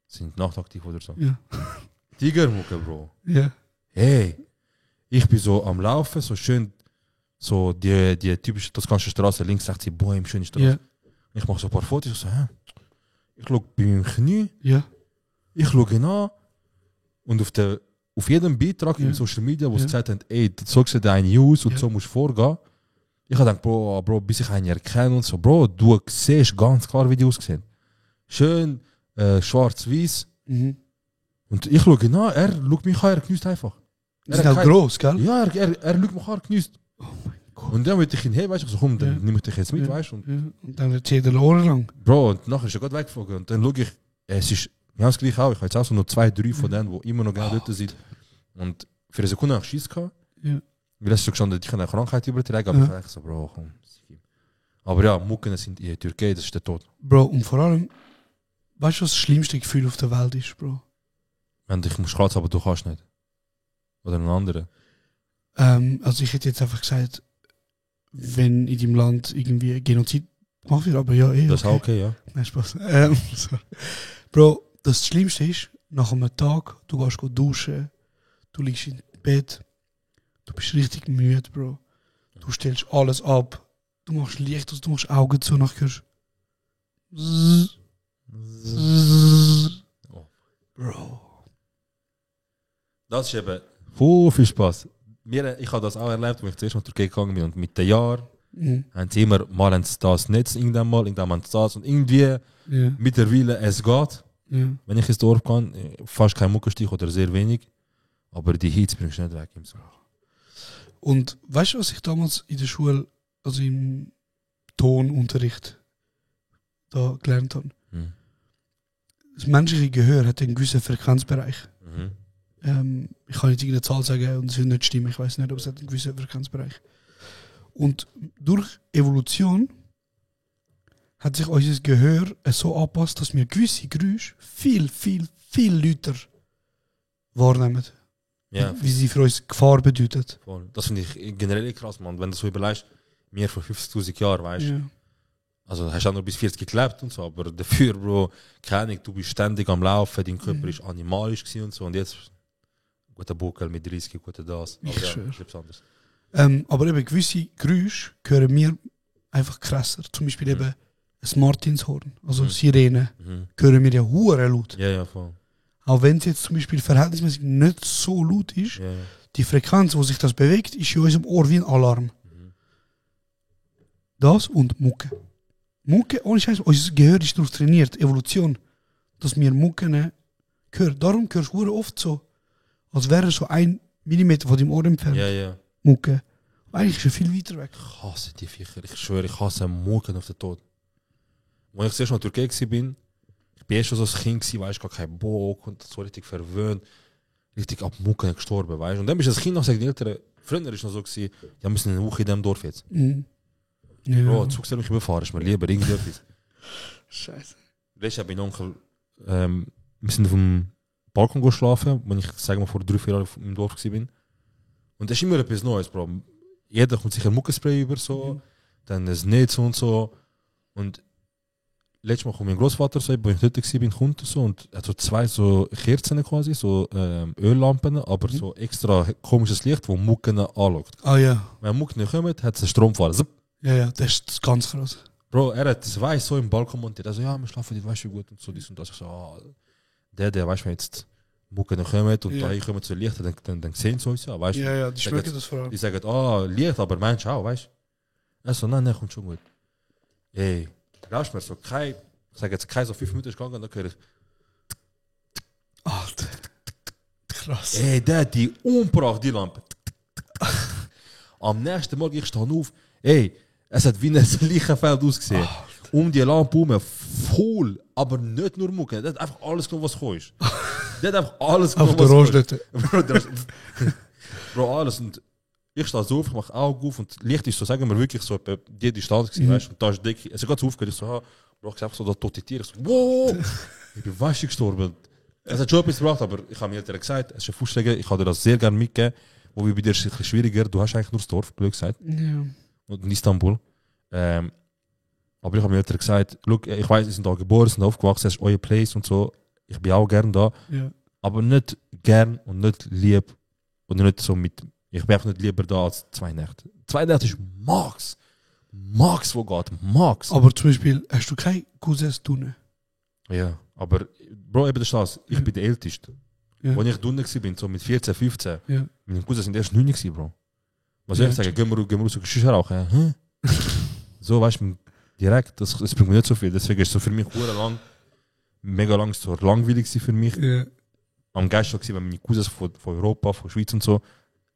Sind nachtaktiv oder so. Ja. Tigermucken, Bro. Ja. Hey, ich bin so am Laufen, so schön, so die typische toskanische Straße, links, rechts, die Bäume, schöne Straße. Ja. Ich mache so ein paar Fotos, ich so, hä? Ich schaue bei meinem Knie, Ja. ich schaue ihn an und auf jedem Beitrag in Social Media, wo sie gesagt haben, ey, so sieht eine aus und so musst du vorgehen. Ich habe gedacht, Bro, bis ich einen erkenne und so, Bro, du siehst ganz klar, wie die aussehen. Schön, schwarz-weiß. Mhm. Und ich schaue ihn an, er schaut mich an, er genießt einfach. Die sind auch gross, gell? Ja, er schaut mich an, er genießt. Oh mein Gott. Und dann wollte ich ihn, hey, weißt du, so komm, dann Ja. nehme ich dich jetzt mit, weißt du. Und Ja. Und dann erzählt er Ohren lang. Bro, und nachher ist er gerade weggeflogen. Und dann schaue ich, es ist genau das gleiche auch. Ich habe jetzt auch so noch 2, 3 von denen, die immer noch genau dort sind. Und für eine Sekunde habe ich Schiss gehabt. Ja. Weil es so gestanden, ich kann eine Krankheit übertragen, aber ich war so, Bro, komm. Aber ja, Mucken sind in der Türkei, das ist der Tod. Bro, und vor allem, weißt du, was das schlimmste Gefühl auf der Welt ist, Bro? Wenn du dich musst kratzen, aber du kannst nicht. Oder einen anderen. Also ich hätte jetzt einfach gesagt, wenn in deinem Land irgendwie Genozid gemacht wird, aber ja, Das ist auch okay, ja. Nein, Spaß. Sorry. Bro, das Schlimmste ist, nach einem Tag, du gehst duschen, du liegst im Bett, du bist richtig müde, Bro. Du stellst alles ab, du machst Licht aus, du machst Augen zu, nachher hörst Zzz. Zzz. Bro. Das ist eben voll viel Spaß. Ich habe das auch erlebt, als ich zuerst nach Türkei gegangen bin. Und mit den Jahren haben sie immer mal das Netz, irgendwann mal das. Und irgendwie mittlerweile es geht. Ja. Wenn ich ins Dorf kann, fast kein Muckenstich oder sehr wenig. Aber die Hitze bringst du nicht weg. Im Sommer. Und weißt du, was ich damals in der Schule, also im Tonunterricht, da gelernt habe? Mhm. Das menschliche Gehör hat einen gewissen Frequenzbereich. Mhm. Ich kann jetzt irgendeine Zahl sagen und es wird nicht stimmen. Ich weiß nicht, ob es hat einen gewissen Frequenzbereich. Und durch Evolution hat sich unser Gehör so angepasst, dass wir gewisse Geräusche viel lauter wahrnehmen. Ja, Wie sie für uns Gefahr bedeuten. voll. Das finde ich generell krass, man. Wenn du so überlegst, mir vor 50.000 Jahren, weißt du, Ja. also hast du auch noch bis 40 gelebt und so, aber dafür, Bro, keine Ahnung, du bist ständig am Laufen, dein Körper ist animalisch gewesen und so, und jetzt, guter Buckel mit 30, guter das. Aber Ich ja, schwör. ist etwas anderes. Aber eben gewisse Geräusche hören mir einfach krasser. Zum Beispiel eben ein Martinshorn, also Sirene, hören mir ja hure laut. Ja, ja, voll. Auch wenn es jetzt zum Beispiel verhältnismäßig nicht so laut ist, Ja, ja. die Frequenz, wo sich das bewegt, ist in unserem Ohr wie ein Alarm. Das und Mucke. Mucke, ohne Scheiß, unser Gehör ist darauf trainiert, Evolution, dass wir Mucken hören. Darum hörst du hure oft so, als wäre so 1 Millimeter von deinem Ohr entfernt. Ja, ja. Mucke. Eigentlich ist er viel weiter weg. Ich hasse die Viecher. Ich schwöre, ich hasse Mucken auf den Tod. Als ich zuerst noch in der Türkei war, ich bin schon so ein Kind, weißt, gar kein Bock und so richtig verwöhnt, richtig ab Mucken gestorben, weißt. Und dann bist du als Kind noch, sagen die Eltern, früher war es noch so, ja, wir müssen eine Woche in diesem Dorf jetzt. Mhm. Ja. Bro, Zug soll mich überfahren, ist mir lieber irgendetwas. Scheiße. Letztes Jahr bin ich Onkel, wir sind auf dem Balkon geschlafen, wenn ich, sagen wir, vor 3-4 Jahren im Dorf war. Und das ist immer etwas Neues, Bro. Jeder kommt sicher Muckenspray über, so, dann das Netz und so. Und letztes Mal kommt mein Großvater, so, wo ich dort war, kommt so, und er hat so 2 so Kerzen quasi, so Öllampen, aber so extra komisches Licht, wo Mucken anschaut. Ah ja. Wenn Mucken kommen, hat es einen Stromfall. Zip. Ja, das ist ganz krass. Bro, er hat 2 so im Balkon montiert. Also, ja, wir schlafen nicht, weißt du, gut und so, dies und das. Ich so, der, weißt du, jetzt Mucke noch kommen und Ja. da kommen zu Licht, dann sehen sie uns ja, weißt du? Ja, die Sagen schmecken das vor allem. Die sagen, Licht, aber Mensch auch, weißt du? Also, nein, kommt schon gut. Ey, glaubst du mir, so ich sage jetzt, kein so 5 Minuten ist gegangen, dann höre ich, Alter. Krass. ey, der hat die umgebracht, die Lampe. Am nächsten Morgen, ich stehe auf, ey, es hat wie ein Leichenfeld ausgesehen. Die Lampe herum, voll, aber nicht nur Mucke, der hat einfach alles genommen, was gekommen ist. Der hat einfach alles Auf genommen, der was gekommen Roststätte. ist. Bro, alles. Und ich stehe so auf, ich mache Augen auf und Licht ist so, sagen wir wirklich so, etwa die Distanz gewesen, weißt du, und da ist dick. Es ist ganz aufgehört, ich so, Bro, ich einfach so, da tote Tiere, ich so, wow, ich bin weißt gestorben. Es hat schon etwas gebracht, aber ich habe mir Eltern gesagt, es ist ein Fußstege, ich habe dir das sehr gerne mitgegeben, wo bei dir ist es ein bisschen schwieriger, du hast eigentlich nur das Dorf, blöd gesagt, Ja. und in Istanbul. Aber ich habe mir Eltern gesagt, look, ich weiß, sie sind da geboren, sind aufgewachsen, es ist euer Place und so, ich bin auch gern da, Ja. aber nicht gern und nicht lieb und nicht so mit, ich bin einfach nicht lieber da als 2 Nächte. 2 Nächte ist Max, wo geht, Max. Aber zum Beispiel, hast du keine Cousins drinnen? Ja, aber Bro, eben das ist das, ich bin der Älteste. Ja. Als ich drinnen war, so mit 14, 15, Ja. meine Cousins sind erst 9 gewesen, Bro. Was soll ich Ja. sagen, gehen wir raus, Geschichte rauchen, hä? So, weißt du, direkt, das bringt mir nicht so viel, deswegen ist es so für mich mega lang so langweilig gewesen für mich. Ja. Am geilsten war, wenn meine Cousins von Europa, von Schweiz und so,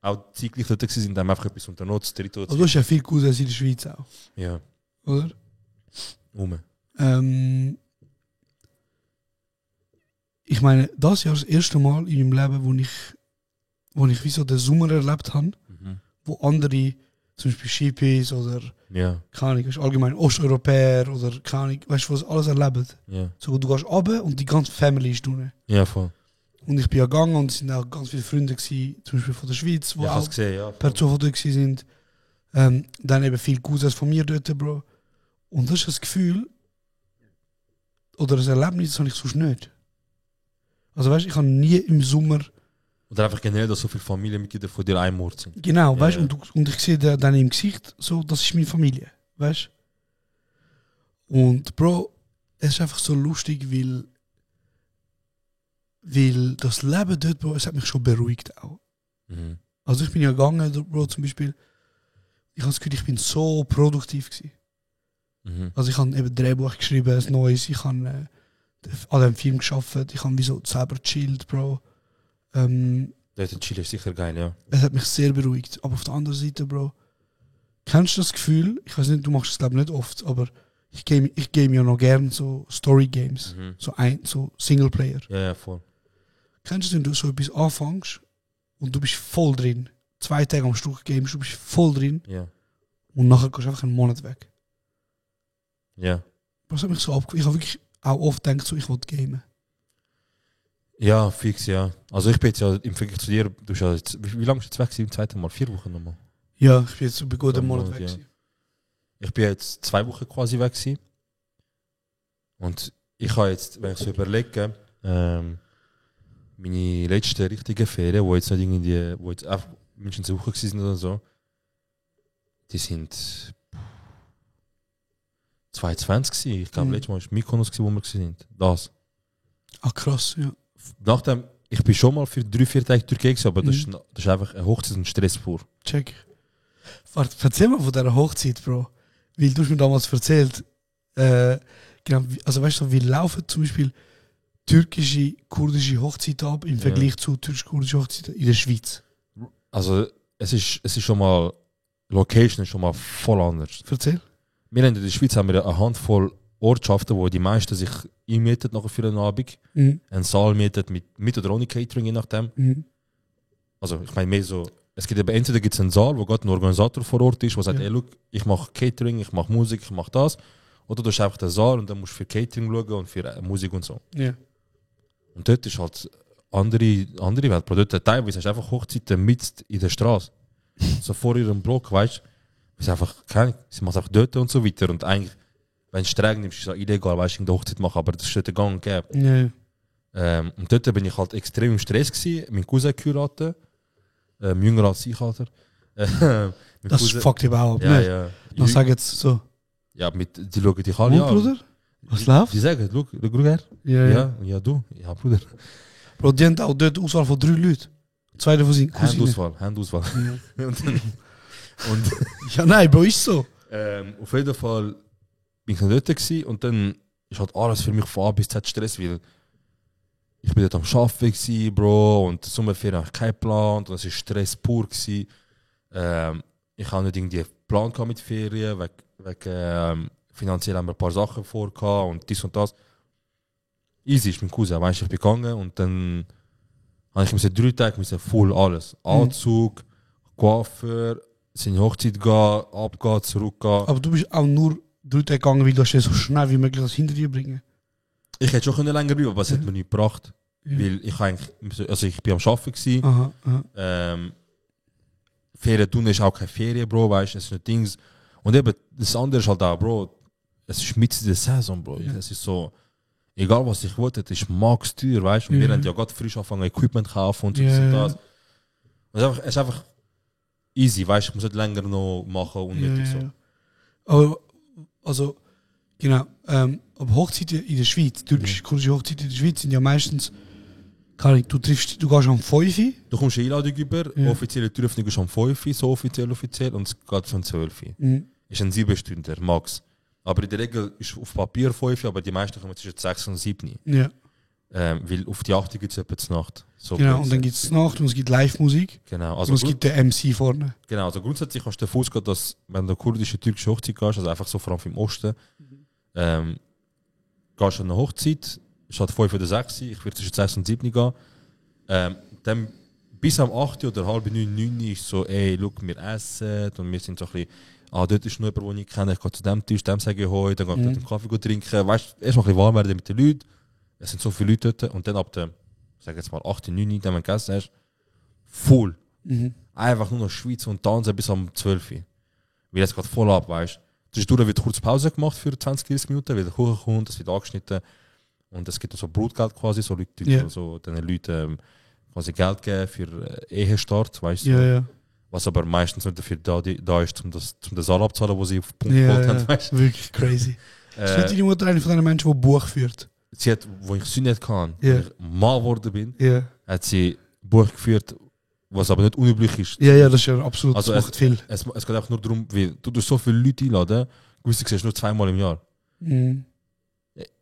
auch zeitglich dort waren, haben einfach etwas unternommen, das Territorium. Also du hast ja viele Cousins in der Schweiz auch, Ja, oder? Ich meine, das Jahr ist das erste Mal in meinem Leben, wo ich wie so den Sommer erlebt habe, wo andere, zum Beispiel Skipis oder, ja, keine Ahnung, weißt, allgemein Osteuropäer oder keine Ahnung, weißt du, was alles erleben. ja, So, du gehst runter und die ganze Family ist drinnen. ja, voll. Und ich bin ja gegangen und es sind auch ganz viele Freunde gewesen, zum Beispiel von der Schweiz, die Ja, ich habe auch es gesehen, ja. per Zufall dort gewesen sind. Dann eben viele Cousins von mir dort, Bro. Und das ist das Gefühl, oder das Erlebnis, das habe ich sonst nicht. Also weißt du, ich habe nie im Sommer, Oder einfach generell, dass so viele Familienmitglieder von dir einmord sind. genau, Ja, weißt ja. und ich sehe dann im Gesicht, so, das ist meine Familie, weißt du. Und Bro, es ist einfach so lustig, weil das Leben dort, Bro, es hat mich schon beruhigt auch. Mhm. Also ich bin ja gegangen, Bro, zum Beispiel, ich habe das Gefühl, ich bin so produktiv gewesen. Mhm. Also ich habe eben Drehbuch geschrieben, ein neues, ich habe an dem Film gearbeitet, ich habe wie so selber gechillt, Bro. Dort in Chile ist sicher geil, ja. Es hat mich sehr beruhigt. Aber auf der anderen Seite, Bro, kennst du das Gefühl, ich weiß nicht, du machst es glaube ich nicht oft, aber ich game ja noch gern so Story Games, so Singleplayer. Ja, ja, voll. Kennst du, wenn du so etwas anfängst und du bist voll drin, 2 Tage am Stück gamest, du bist voll drin Ja, und nachher gehst du einfach einen Monat weg. ja. Das hat mich so abgeholt. Ich habe wirklich auch oft gedacht, so, ich will gamen. Ja, fix, ja. Also ich bin jetzt ja im Vergleich zu dir, du bist ja jetzt, wie lange bist du jetzt weg gewesen? Im 2. Mal? 4 Wochen nochmal? Ja, ich bin jetzt über guten Einen Monat Monat, weg. ja. gewesen. Ich bin jetzt 2 Wochen quasi weg gewesen. Und ich habe jetzt, wenn ich so überlege, meine letzte richtige Ferien, wo jetzt nicht irgendwie, wo jetzt einfach mindestens eine Woche gewesen sind oder so, die sind 2020 gewesen. Ich glaube, letztes Mal war Mykonos gewesen, wo wir gewesen sind. Das. Ah, krass, ja. Nachdem, ich bin schon mal für 3-4 Tage Türkei gewesen, aber das ist einfach eine Hochzeit und Stress pur. Check. Warte, erzähl mal von dieser Hochzeit, Bro. Weil du hast mir damals erzählt, genau, also weißt du, wie laufen zum Beispiel türkische, kurdische Hochzeiten ab im Vergleich zu türkisch-kurdischen Hochzeiten in der Schweiz? Also, es ist schon mal, Location ist schon mal voll anders. Erzähl. Wir haben in der Schweiz haben wir eine Handvoll Ortschaften, wo die meisten sich einmieten nachher für einen Abend. Mhm. Einen Saal mietet mit oder ohne Catering, je nachdem. Mhm. Also ich meine mehr so, es gibt eben entweder gibt's einen Saal, wo gerade ein Organisator vor Ort ist, der sagt, ey, look, ich mache Catering, ich mache Musik, ich mache das. Oder du hast einfach den Saal und dann musst du für Catering schauen und für Musik und so. Ja. Und dort ist halt andere Welt. Bro, dort teilweise hast du einfach Hochzeiten mitten in der Straße. So vor ihrem Block, weißt du? Sie machen einfach dort und so weiter. Und eigentlich, wenn du streng nimmst, ist es illegal, weißt du, in der Hochzeit machen, aber das ist dort gang und gäbe. Ja. Und dort bin ich halt extrem im Stress gewesen. Mein Cousin geheiratet. Jünger als ich, Alter. Das fuckt dich auch ab, ja, ne? ja. Was sag jetzt so? Ja, die schauen dich alle Und, an. Bruder? Was läuft? Die sagen, schau her. Ja. Ja, du. Ja, Bruder. Bro, die haben auch dort Auswahl von 3 Leuten. 2 davon sind Cousinen. Handauswahl. und Ja, nein, Bro, ist so. auf jeden Fall bin ich dann dort gewesen und dann ist halt alles für mich von A bis Z Stress, weil ich bin dort am Arbeiten gewesen, Bro, und die Sommerferien habe ich keinen Plan und es war Stress pur gewesen. Ich habe nicht irgendwie einen Plan gehabt mit Ferien, wegen finanziell haben wir ein paar Sachen vor gehabt und dies und das. Easy ist mein Cousin, weißt du, ich bin gegangen und dann habe ich 3 Tage voll alles. Anzug, Coiffeur, seine Hochzeit gehen, abgehen, zurückgehen. Aber du bist auch nur 3 Tage gegangen, weil du hast ja so schnell wie möglich das hinter dir bringen. Ich hätte schon länger bleiben, aber es hat mir nicht gebracht. Ja. Weil ich eigentlich, also ich bin am Arbeiten gewesen. Aha, aha. Ferien tun ist auch keine Ferien, Bro, weißt du, es ist nicht Dings. Und eben, das andere ist halt auch, Bro, es ist mitten in der Saison, Bro. Ja. Es ist so, egal was ich wollte, es ist max teuer, weißt du. Und wir haben ja gerade frisch angefangen, Equipment kaufen und so Ja. und das. Und es ist einfach easy, weißt du, ich muss nicht länger noch machen und nicht so. Aber, also, genau, aber Hochzeiten in der Schweiz, türkische, kurdische Hochzeiten in der Schweiz sind ja meistens, du gehst am 5 Uhr. Du kommst eine Einladung über, Ja. offizielle Türöffnung ist am 5 Uhr, so offiziell, und es geht von 12 Uhr. Mhm. Ist ein 7-Stünder, max. Aber in der Regel ist auf Papier 5 Uhr, aber die meisten kommen zwischen 6 und 7 Uhr. Ja. Weil auf die 8 Uhr gibt es etwa zur Nacht. So Genau, und dann gibt es Nacht und es gibt Live-Musik. Genau, Und es gibt den MC vorne. Genau, also grundsätzlich kannst du davon ausgehen, dass wenn du eine kurdische, türkische Hochzeit gehst, also einfach so vor allem im Osten, gehst du an eine Hochzeit, ist halt 5 oder 6 Uhr, ich würde zwischen 6 und 7 Uhr gehen. Dann bis am 8 Uhr oder halb 9, 9 Uhr ist so, ey, look, wir essen und wir sind so ein bisschen, dort ist noch jemand, den ich kenne, ich gehe zu dem Tisch, dem sage ich heute, dann gehe ich dort einen Kaffee trinken, weißt du, erst mal ein bisschen warm werden mit den Leuten, es sind so viele Leute dort und dann ab der, sag jetzt mal 8, 9 Uhr, dann wenn du gegessen hast, voll. Einfach nur noch Schweiz und tanzen bis am 12 Uhr. Weil es geht voll ab, weißt du. Zwischendurch wird kurz Pause gemacht für 20, 30 Minuten, weil der Kuchen kommt, es wird angeschnitten und es gibt noch so Brutgeld quasi, so Leute, die so den Leuten quasi Geld geben für Ehestart, weißt du. Ja. Was aber meistens nicht dafür da ist, um den Saal abzahlen, wo sie auf den Punkt Ja, geholt haben, weißt du. wirklich crazy. Ist nicht deine Mutter eine von den Menschen, die Buch führt? Sie hat, wo ich sie nicht kann, Ja. wo ich Mann geworden bin, Ja. hat sie Buch geführt, was aber nicht unüblich ist. Ja, das ist ja absolut, Also das macht viel. Es geht einfach nur darum, weil du tust so viele Leute einladen, gewisse siehst du nur 2-mal im Jahr. Mhm.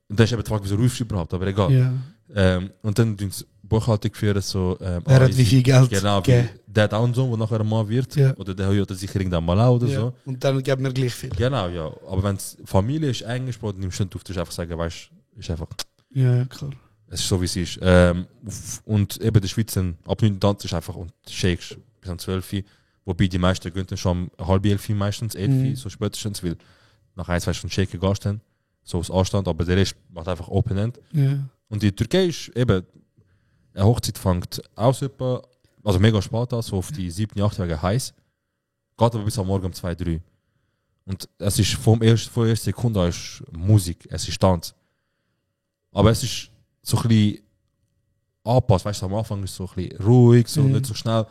Und dann ist eben die Frage, wieso rufst du überhaupt, aber egal. Ja. Und dann tun sie Buchhaltung führen, so... Er hat wie viel Geld Genau, gegeben. der hat auch einen Sohn, der nachher ein Mann wird. Ja. Oder der hat sicher irgendwann mal auch oder Ja. so. Und dann geben wir gleich viel. Genau, ja. Aber wenn es Familie ist, Englisch, Bro, dann nimmst du nicht auf, du einfach sagen, weißt du, ist einfach... Ja, klar. Es ist so, wie es ist. Und eben der Schweiz, ab 9 tanzt ist einfach und shakes bis um 12 Uhr. Wobei die meisten gehen dann schon um 10:30 meistens, 11 Uhr, so spätestens, weil nach 1-2 Stunden shaken gehst dann, so aus Anstand, aber der Rest macht einfach Open End. Ja. Und die Türkei ist eben, eine Hochzeit fängt aus etwa, also mega spät an, so auf die 7, 8 wegen heiß, geht aber bis am Morgen um 2, 3. Und es ist von der ersten Sekunde an ist Musik, es ist Tanz. Aber es ist so ein bisschen angepasst, weißt du, am Anfang ist es so ein bisschen ruhig, so nicht so schnell.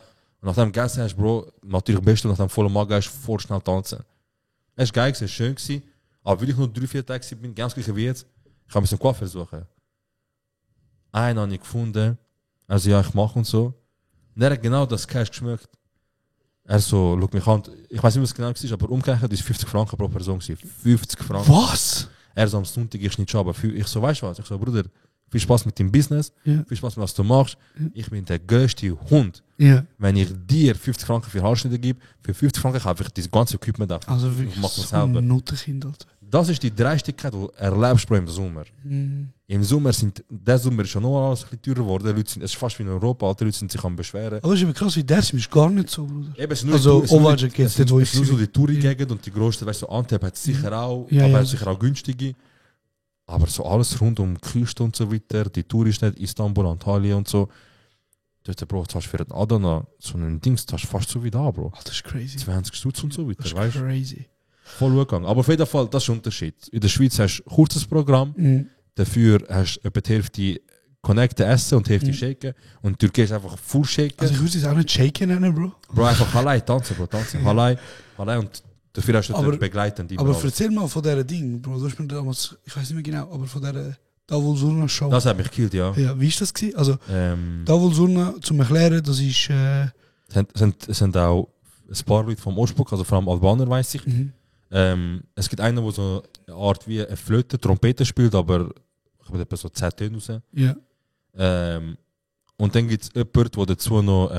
Und nachdem du gegessen hast, Bro, natürlich am besten, nachdem du voller Magen hast, vor schnell tanzen. Es war geil, es war schön, aber weil ich nur 3-4 Tage bin, ganz gleich wie jetzt, ich habe ein bisschen Coiffeur suchen. Einen habe ich gefunden, also ja, ich mache und so. Und er hat genau das Cash geschmeckt. Er so, schau mich an, ich weiß nicht, was genau war, aber umgerechnet ist 50 Franken pro Person gewesen. 50 Franken. Was? Er so am Sonntag, ich nicht schon, aber ich so, weißt du was? Ich so, Bruder, viel Spaß mit dem Business, viel Spaß mit was du machst. Ich bin der größte Hund. Ja. Wenn ich dir 50 Franken für Haarschnitte gebe, für 50 Franken kaufe ich das ganze Equipment ab. Also ich wirklich mache so das selber. ein Nuttenkind, Alter. Das ist die Dreistigkeit, die du erlebst, Bro, im Sommer. Im Sommer der Sommer ist schon noch alles ein bisschen teurer geworden. Es ist fast wie in Europa, alte Leute sind sich am beschweren. Aber das ist aber krass, wie das ist gar nicht so, Bruder. Eben, es ist nur Also, es ist nur Ovaja geht es dort, wo ich nur so war. die Touri-Gegend und die grössten, weißt du, so Antep hat es sicher auch, Ja, aber ja, hat sicher auch günstige. Aber so alles rund um Küste und so weiter, die Touristädte, Istanbul, Antalya und so. Dort, Bro, zahlst du für den Adana so ein Dings, zahlst du fast so wie da, Bro. Das ist crazy. 20 Stutz und so weiter, Das ist weißt du? crazy. Voll gegangen. Aber auf jeden Fall, das ist ein Unterschied. In der Schweiz hast du ein kurzes Programm, dafür hast du etwa die Hälfte Connecten essen und die Hälfte shaken. Und die Türkei ist einfach full shaken. Also ich würde es auch nicht shaken nennen, Bro. Bro, einfach Halai tanzen, Bro, tanzen. Halai und dafür hast du Aber- begleitend. Aber erzähl mal von dieser Ding, Bro. Du hast mir damals, ich weiß nicht mehr genau, aber von dieser Davul Surna Show. Das hat mich gekillt, ja. Ja, wie ist das gewesen? Also, Ähm, Davul Surna, zum Erklären, das ist... es sind auch ein paar Leute vom Ostblock, also vor allem Albaner, weiss ich. Es gibt einen, der so eine Art wie eine Flöte, Trompete spielt, aber ich habe etwa so 10 Töne raus. Ja. Und dann gibt es jemanden, der dazu noch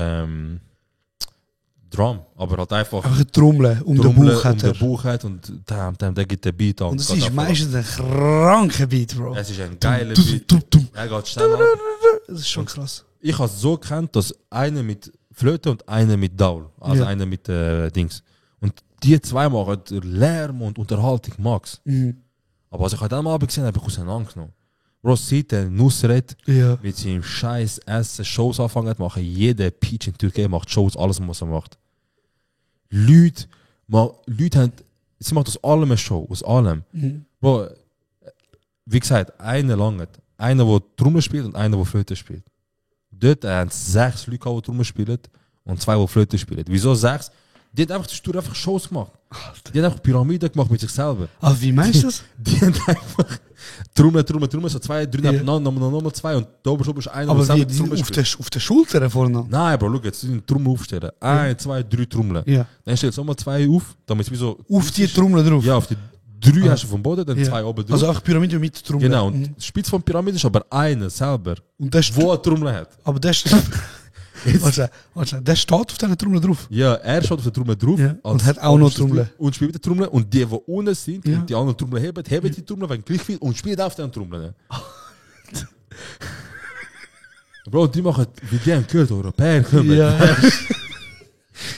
Drum, aber halt einfach Einfach ein Trommeln um den Trommeln Bauch hat um den er. Bauch hat und der gibt den Beat an. Und es ist meistens ein kranker Beat, Bro. Es ist ein geiler Beat. Er geht schnell ab. Das ist schon krass. Ich habe es so gekannt, dass einer mit Flöte und einer mit Daul, also Ja. einer mit Dings. Und die zwei machen Lärm und Unterhaltung, Max. Aber als ich heute am Abend gesehen habe, habe ich auseinandergenommen. Bro, seit der Nusret Ja. mit seinem scheiß Essen Shows anfangen zu machen, jeder Peach in Türkei macht Shows, alles was er macht. Leute haben, sie macht aus allem eine Show, aus allem. Bro, wie gesagt, einer langt. Einer, der Trommel spielt und einer, der Flöte spielt. Dort haben 6 Leute, die Trommel spielen und 2, die Flöte spielen. Wieso 6? Die haben einfach Shows gemacht. Die haben einfach Pyramiden gemacht mit sich selber. Aber wie meinst du das? Die haben einfach Trommel, so 2, 3 Ja. nebeneinander, nochmal 2 und da oben ist einer, Aber der wie, selber die sind Trommel auf spielt. der Schulter vorne. Nein, Bro, schau jetzt, sie sind Trommel aufstellen. 1, 2, 3 Trommeln. Ja. Dann stellst du nochmal 2 auf, damit es wie so... Auf die Trommel drauf. Ja, auf die 3 hast du vom Boden, dann Ja. 2 oben drauf. Also auch Pyramide mit Trommel. Genau, und die Spitze von der Pyramide ist aber einer selber, Und der wo eine Trommel hat. Aber der steht... Warte, der steht auf dieser Trommel drauf. Ja, er schaut auf der Trommel drauf. Ja, und als hat auch noch oberstes Trommel. Bild Und spielt mit der Trommel. Und die unten sind Ja. und die anderen Trommel heben die Trommel wegen gleich viel und spielt auf den Trommel. Bro, die machen, wie die haben gehört, Europäer kommen. Ja.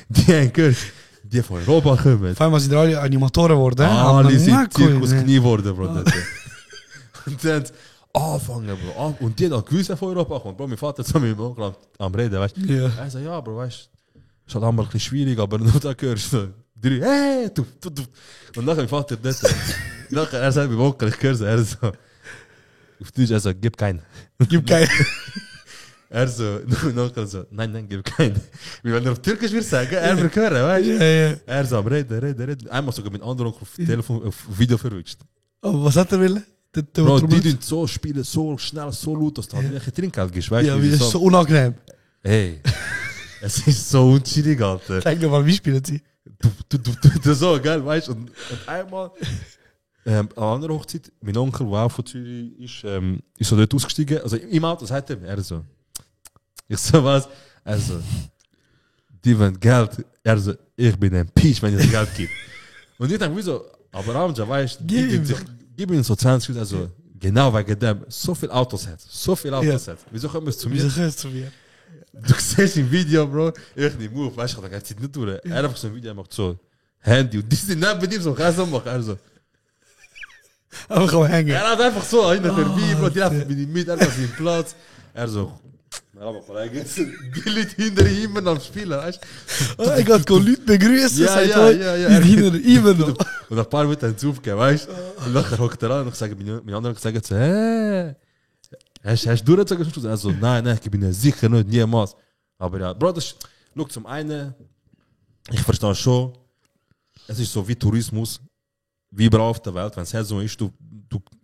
Die haben gehört, die von Europa kommen. Vor allem, sind alle Animatoren geworden. Alle sind Marco, Zirkus ne? Knie geworden, Bro. dort. Und dann anfangen, Bro. Und die haben auch gewusst, von Europa kommt. Bro, mein Vater ist so mit dem Onkel am Reden, weißt du. Ja. Er sagt, ja, Bro, weißt du, ist halt einmal ein bisschen schwierig, aber nur da hörst du 3, hey, du. Und nachher mein Vater dort. Nachher, er sagt, mein Onkel, ich höre so, er so, auf Deutsch, er so, gib keinen. Gib kein... Er so, nachher so, nein, gib keinen. Wie wenn er auf Türkisch will sagen, er will hören, weißt du. Ja. Er so, am reden. Einmal sogar mit anderen Onkel auf Telefon, auf Video verrutscht. Aber was hat er wollen? Der Bro, Trommel- die tun so spielen, so schnell, so laut, dass du halt welche Trinkgeld gibst, weißt Ja, du? wie das ist so unangenehm. Hey, es ist so unschuldig, Alter. Zeig dir mal, wie spielen sie? Du so, gell, weißt du? Und einmal, an einer anderen Hochzeit, mein Onkel, der auch von Zürich ist so dort ausgestiegen, also im Auto, sagt er so. Ich so, was? Er so, die wollen Geld. Er so, ich bin ein Peach, wenn ich das Geld gebe. Und ich denke, wieso? Aber Amja, weißt du, gib ihm so 20 Minuten, also genau wegen dem, so viele Autos hat. Wieso kommen wir zu mir? Wieso hörst du mir? Du siehst im Video, Bro, ich nicht move, weißt du, er zieht nicht durch. Er hat einfach so ein Video, er macht so Handy und die sind neben ihm so, kann so machen. Er so. Einfach am Hängen. Er hat einfach so einer vorbei, Bro, die laufen mit ihm mit, er hat seinen Platz. Er so, aber Kollege, die Leute hinter ihm immer am Spielen, weißt du? Ich kann Leute begrüßen, Ja, sagt ja, heute, ja, ja. die hinter immer noch. Und nach ein paar Minuten haben sie aufgegeben, weißt du? Und nachher hockt er an und ich sage, meine anderen sagen so, hast du durchgezogen zum Schluss? Er so, nein, ich gebe ihnen sicher nicht, niemals. Aber ja, Bro, das schau, zum einen, ich verstehe schon, es ist so wie Tourismus, wie überall auf der Welt, wenn es Saison ist,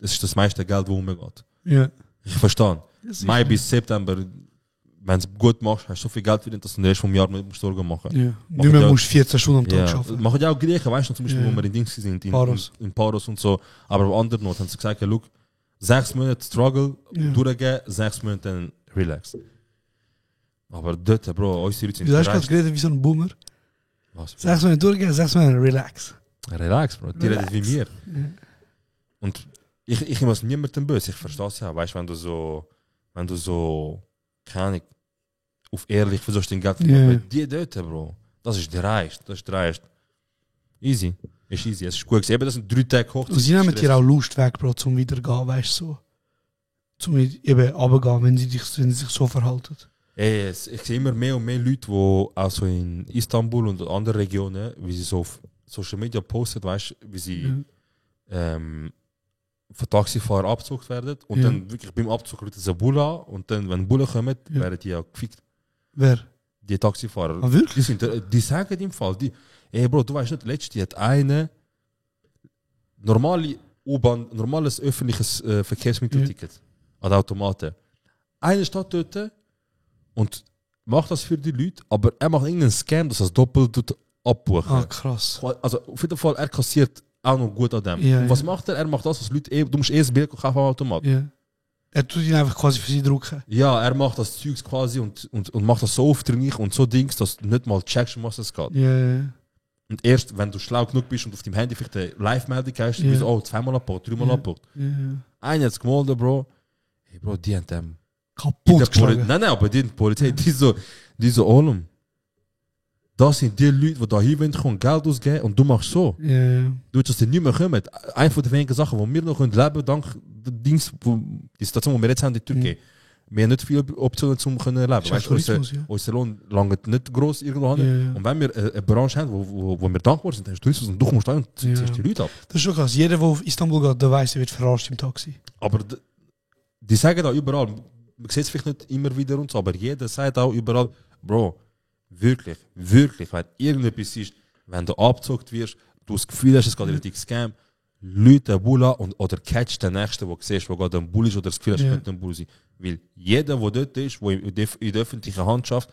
es ist das meiste Geld, das umgeht. Ja. Ich verstehe. sicher. Mai bis September, wenn du es gut machst, hast du so viel Geld verdient, dass du den Rest vom Jahr nicht Sorgen machen musst. Ja. Nicht mehr musst 14 Stunden am Tag Ja, arbeiten. machen ja auch Griechen, weißt du, zum Beispiel, Ja. wo wir in Dings sind, Paros. in Paros und so. Aber bei anderen Not haben sie gesagt, ja, look, 6 Monate Struggle, Ja. durchgehen, 6 Monate dann relax. Aber dort, Bro, unsere Leute sind Du hast gerade gereist. geredet wie so ein Boomer. Was? 6 Monate durchgehen, 6 Monate relax. Relax, Bro, die reden wie mir. Und ich muss niemandem böse, ich verstehe es ja, weißt du, wenn du so, keine Ahnung, auf ehrlich versuchst, den Geld zu Ja. machen. Die dort, Bro, das ist dreist. Easy. Ist easy. Es ist gut gewesen. Eben, das sind 3 Tage Hochzeit. Und sie nehmen dir auch Lust weg, Bro, zum Wiedergehen, weißt du, so. Zum eben runtergehen, wenn sie sich so verhalten. Ey, ich sehe immer mehr und mehr Leute, die auch so in Istanbul und anderen Regionen, wie sie so auf Social Media posten, weißt du, wie sie von Taxifahrer abgezogen werden und Ja. dann wirklich beim Abzug ruft es eine Bulle an und dann, wenn Bulle kommen, Ja. werden die auch gefickt. Wer? Die Taxifahrer. Ah, wirklich? Die sagen im Fall, ey Bro, du weißt nicht, letztens hat eine normale U-Bahn, normales öffentliches Verkehrsmittelticket an der Automaten. Einer steht dort und macht das für die Leute, aber er macht irgendeinen Scam, dass er das doppelt abbuchen. Ah, krass. Also auf jeden Fall, er kassiert auch noch gut an dem. Ja, und was macht er? Er macht das, was Leute du musst das Bild kaufen am Automat. Ja. Er tut ihn einfach quasi für sie drucken. Ja, er macht das Zeugs quasi und macht das so aufdringlich und so Dings, dass du nicht mal checkst, um was es geht. Ja. Und erst, wenn du schlau genug bist und auf deinem Handy vielleicht eine Live-Meldung hast, bist du, oh, 2-mal abgebucht, 3-mal abgebucht. Einer hat es gemeldet, Bro. Hey, Bro, die haben dem Kaputt geschlagen. Nein, aber die Polizei, die so allem. Das sind die Leute, die da hier kommen, Geld ausgeben und du machst so. Ja. Du willst, dass die nicht mehr kommen. Eine von den wenigen Sachen, die wir noch leben können, dank der Dings, die Situation, die wir jetzt haben in der Türkei. Wir haben nicht viele Optionen, um zu leben. Weißt du, unser Lohn langt nicht gross irgendwo hin. Und wenn wir eine Branche haben, wo wir dankbar sind, dann ist Tourismus und du kommst rein und ziehst die Leute ab. Das ist schon krass. Jeder, der auf Istanbul geht, der weiss, er wird verarscht im Taxi. Aber die sagen da überall, man sieht es vielleicht nicht immer wieder und so, aber jeder sagt auch überall, Bro, wirklich, wenn irgendetwas ist, wenn du abgezockt wirst, du das Gefühl hast, es geht richtig Scam, Leute Bulla oder catch den Nächsten, der siehst, wo gerade ein Bull ist oder das Gefühl hast, könnte ein Bull sein. Weil jeder, der dort ist, der in der öffentlichen Hand schafft,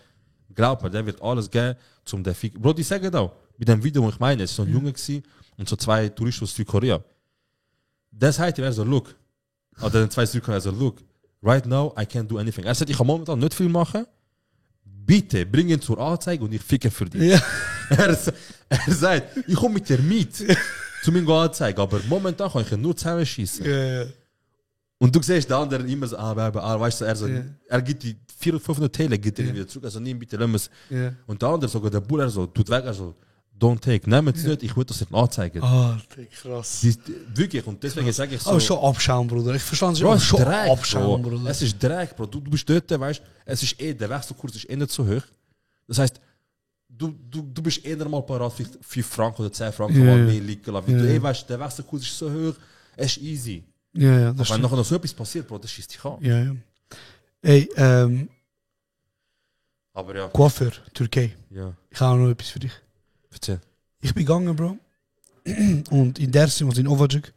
glaubt mir, der wird alles geben, zum der Fick. Bro, die sagen auch, bei dem Video, wo ich meine, es war so ein Junge und so 2 Touristen aus Südkorea. Das heißt, er so, look, oder 2 Südkorea so, look, right now, I can't do anything. Er sagt, ich kann momentan nicht viel machen, bitte, bring ihn zur Anzeige und ich ficke für dich. Ja. Er sagt, ich komme mit dir mit, zu mir anzeigen, aber momentan kann ich ihn nur zusammenschießen. Ja. Und du siehst den anderen immer so, weißt du, er gibt die 400 oder 500 Teile, gibt er wieder zurück, also nimm bitte, lass es. Und der andere, sogar der Bull, tut weg, don't take, nehm es nicht, ich will das nicht anzeigen. Ah, krass. Wirklich, und deswegen sage ich so. Aber schon Abschaum, Bruder. Ich verstehe Bro, schon Dreck, Abschaum, Bro. Bruder. Es ist Dreck, Bro. Du bist dort, weißt du, der Wechselkurs ist nicht so hoch. Das heißt, du bist eher mal parat, 5 Franken oder 10 Franken mal mehr liegen lassen. Du weißt, der Wechselkurs ist so hoch, es ist easy. Ja, das wenn nachher noch so etwas passiert, Bro, das schießt dich an. Ja. Ey, aber ja. Coiffeur, Türkei. Ja. Ich habe auch noch etwas für dich. Erzähl. Ich bin gegangen, Bro. Und in Dersim, also in Ovacık,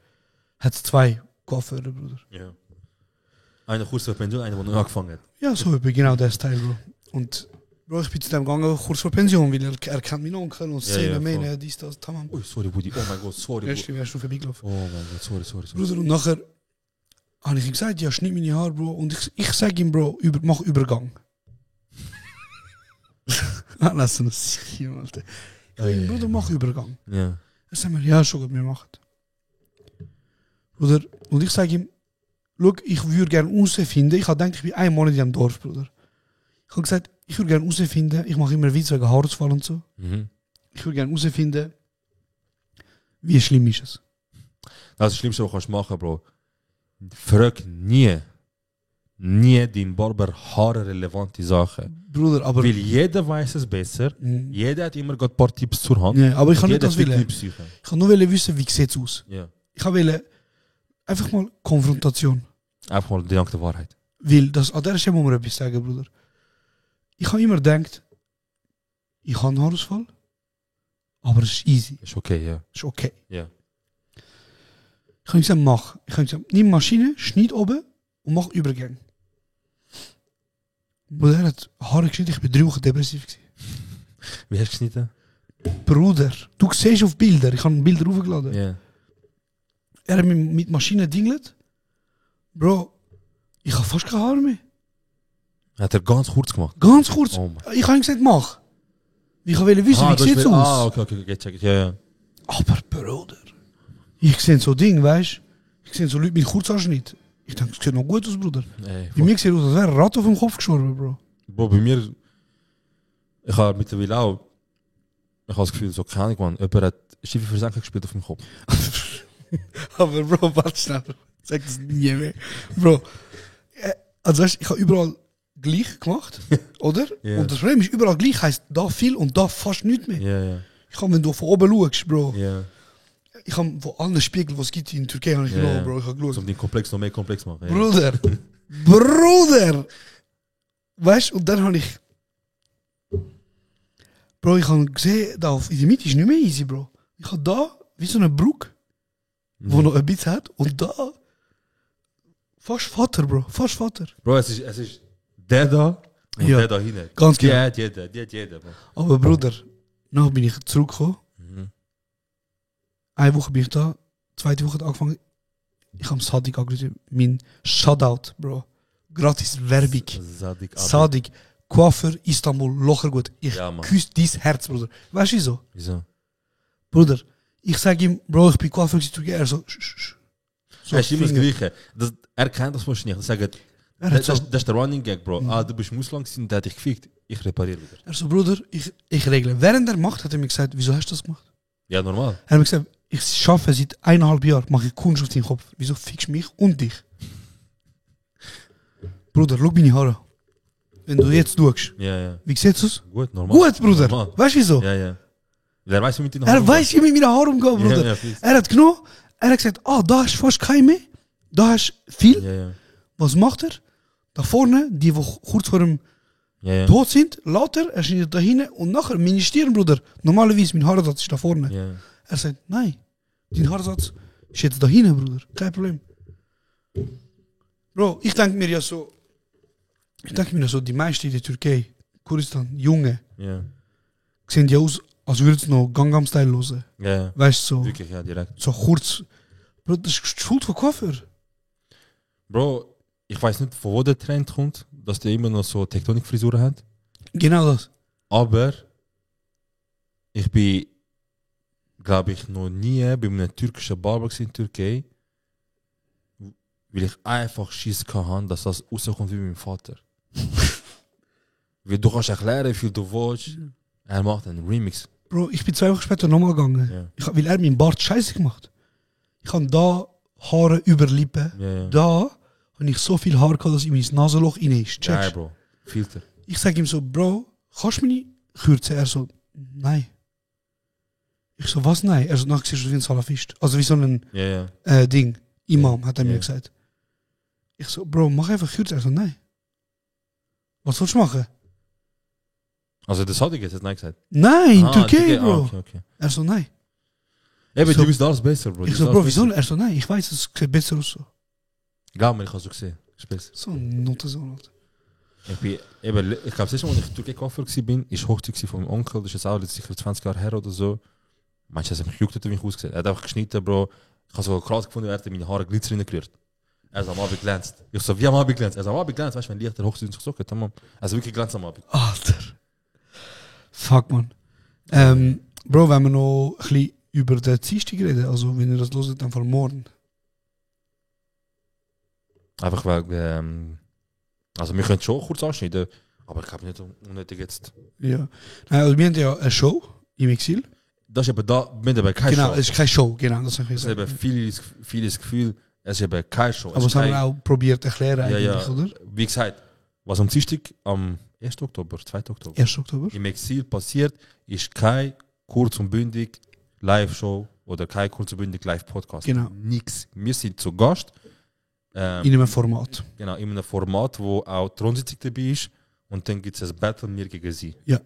hat es 2 Coiffeure, Bruder. Ja. Einer kurz vor Pension, einer, der noch angefangen hat. Ja, so genau der Style, Bro. Und Bro, ich bin zu dem gegangen, kurz vor Pension, weil er kennt meinen Onkel und Szene, meine, dies, das, tamam. Oh, sorry, Buddy. Oh mein Gott, sorry. Erst wärst du vorbeigelaufen. Oh mein Gott, sorry. Bruder, und nachher habe ich ihm gesagt, ja, schneid meine Haare, Bro. Und ich sage ihm, Bro, mach Übergang. Lass uns hier, Alter. Ich sage ihm, Bruder, mach Übergang. Ja. Er sagt mir, ja, schon gut, wir machen. Bruder, und ich sage ihm, schau, ich würde gerne herausfinden, ich habe gedacht, ich bin ein Monat in diesem Dorf, Bruder. Ich habe gesagt, ich würde gerne herausfinden, ich mache immer Witz wegen Haarausfall und so. Ich würde gerne herausfinden, wie schlimm ist es. Das ist das Schlimmste, was du machen kannst, Bro. Frag nie dein Barber haarrelevante Sachen. Bruder, aber... Weil jeder weiß es besser. Jeder hat immer ein paar Tipps zur Hand. Ja, aber ich kann nicht Jeder das wollen. Ich kann nur wissen, wie sieht es aus. Ja. Ich wollte einfach mal Konfrontation. Einfach mal die nackte Wahrheit. Weil das, an der Stelle muss man etwas sagen, Bruder. Ich habe immer gedacht, ich habe einen Haarausfall, aber es ist easy. Ist okay, ja. Ist okay. Ja. Ich habe gesagt, mach. Ich habe gesagt, nimm Maschine, schneid oben und mach Übergang. Bruder, er hat Haare geschnitten, ich bin 3 Wochen depressiv gewesen. Wie hast du geschnitten? Bruder, du siehst auf Bilder, ich habe Bilder hochgeladen. Ja. Er hat mich mit Maschine dingelt. Bro, ich habe fast keine Haare mehr. Hat er ganz kurz gemacht? Ganz kurz. Oh ich habe ihm gesagt, mach. Ich wollte wissen, wie sieht es aus. Okay, check it. Ja. Aber Bruder, ich sehe so Ding, weißt du? Ich sehe so Leute mit Kurzhaarschnitt. Ich denke, es sieht noch gut aus, Bruder. Ey, Bei mir sieht es aus, als wäre ein Rat auf dem Kopf gestorben, Bro. Bro, bei mir, ich habe mittlerweile auch, ich habe das Gefühl, so keine Ahnung, man, jemand hat Schiffe für Senken gespielt auf dem Kopf. Aber Bro, warte schnell. Sag das nie mehr. Bro, also weißt, ich habe überall gleich gemacht, oder? Yeah. Und das Problem ist, überall gleich heisst da viel und da fast nichts mehr. Ja. Ich habe, wenn du von oben schaust, Bro, Ja. ich habe von allen Spiegeln, die es gibt in Türkei, habe ich geschaut, Bro, ich habe geschaut. Um den Komplex noch mehr komplex zu machen. Ja. Bruder! Weißt du, und dann habe ich... Bro, ich habe gesehen, da in der Mitte ist nicht mehr easy, Bro. Ich habe da, wie so eine Brücke, wo noch ein bisschen hat. Und da, fast Vater, Bro, fast Vater. Bro, es ist der da und Ja, der da hinten. ganz Die genau. hat jeder, Bro. Aber Bruder, nachher bin ich zurückgekommen. Mhm. Eine Woche bin ich da, zweite Woche hat angefangen. Ich habe Sadik angerufen. Mein Shoutout, Bro. Gratis Werbung. Sadik Abi. Sadik, Coiffeur, Istanbul, Lochergut. Ich Ja, Mann. küsse dein Herz, Bruder. Weißt du wieso? Wieso? Bruder, ich sage ihm, Bro, ich bin Coiffeur in Türkei. Er so, Er ist immer das Finger. Gleiche. Er kennt das wahrscheinlich. Er sagt, Er hat das, so, das ist der Running Gag, Bro. Ah, du bist Muslim gewesen, der hat dich gefickt. Ich repariere wieder. er so, Bruder, ich regle. Während er macht, hat er mir gesagt, wieso hast du das gemacht? Ja, normal. Er hat mir gesagt, ich schaffe seit 1,5 Jahren, mache ich Kunst auf deinen Kopf. Wieso fickst du mich und dich? Bruder, schau meine Haare. Wenn du jetzt schaust, Ja. wie sieht's aus? Gut, normal. Gut, Bruder. Normal. Weißt du wieso? Ja. Er weiß, wie mit den Er weiß, wie mit meinen Haaren umgehen, Bruder. Ja, please. Er hat genommen, er hat gesagt, da hast du fast keine mehr, da hast du viel. Ja. Was macht er? Da vorne, die kurz vor dem Ja. tot sind, lässt er schneidet da hinten und nachher meine Stirn, Bruder. Normalerweise mein Haarsatz ist da vorne. Ja. Er sagt, nein, dein Haarsatz ist jetzt da hinten, Bruder. Kein Problem. Bro, ich denke mir ja so, die meisten in der Türkei, Kurdistan, Junge, Ja. sehen ja aus, als würden sie noch Gangnam Style hören. Ja. Weißt du, so, Wirklich, ja, direkt. so kurz. Bro, das ist Schuld von Coiffeur. Bro, ich weiß nicht, von wo der Trend kommt, dass der immer noch so Tektonik-Frisuren hat. Genau das. Aber ich bin, glaube ich, noch nie bei einem türkischen Barber in Türkei, weil ich einfach Schiss hatte, dass das rauskommt wie mein Vater. Weil du kannst erklären, wie viel du willst. Er macht einen Remix. Bro, ich bin 2 Wochen später nochmal gegangen. Ja. Weil er meinen Bart scheiße gemacht. Ich habe da Haare über Lippen. Ja. Da habe ich so viel Haar gehabt, dass in mein Nasenloch rein ist. Nein, Checkst? Bro. Filter. Ich sage ihm so, Bro, kannst du mich nicht kürzen? Er so, nein. Ich so, was nein? Er so, siehst du wie ein Salafist. Also wie so ein Ja. Ding. Imam, hat er mir Ja. gesagt. Ich so, Bro, mach einfach kürzer. Er so, nein. Was willst du machen? Also das hatte ich jetzt nein gesagt. Nein, Ah, Türkei, Türkei. Bro. Okay. Er so, nein. Eben, So- du bist alles besser, Bro. Ich so, Bro, wieso? Er so, nein, ich weiß, es sieht besser aus so. Ja, aber ich habe es so gesehen. Ist besser. So ein Notensohn. Ich glaube, das erste Mal, als ich Türkei Koffer war, war Hochzeit von meinem Onkel. Das ist jetzt auch sicher 20 Jahre her oder so. Manchmal hat es mich gejuckt, wie ich ausgesehen. Er hat einfach geschnitten, Bro. Ich habe so krass gefunden, er hat meine Haare Glitzer reingerührt. Er ist am Abend glänzt. Ich so, wie am Abend glänzt? Er ist am Abend glänzt, weißt du, wenn Licht der Hochzeit sich so geht, tamam. Also wirklich glänzt am Abend. Alter. Fuck, man. Bro, wenn wir noch ein bisschen über den Dienstag reden, also wenn ihr das hört, dann von morgen. Einfach weil, also wir können schon kurz anschneiden, aber ich glaube nicht unnötig jetzt. Ja. Nein, also wir haben ja eine Show im Exil. Das ist eben da, wir haben eben keine Genau, Show. es ist keine Show, genau, das habe ich Es ist gesagt. eben vieles Gefühl, es ist eben keine Show. Es Aber ist das haben wir kein- auch probiert zu erklären Ja, eigentlich, ja. oder? Wie gesagt, was am Dienstag, am 1. Oktober, 2. Oktober, 1. Oktober. im Exil passiert, ist kein kurz und bündig Live-Show oder kein kurz und bündig Live-Podcast. Genau. Nix. Wir sind zu Gast. In einem Format. Genau, in einem Format, wo auch Thronsitzung dabei ist. Und dann gibt es ein Battle mir gegen sie. Ja.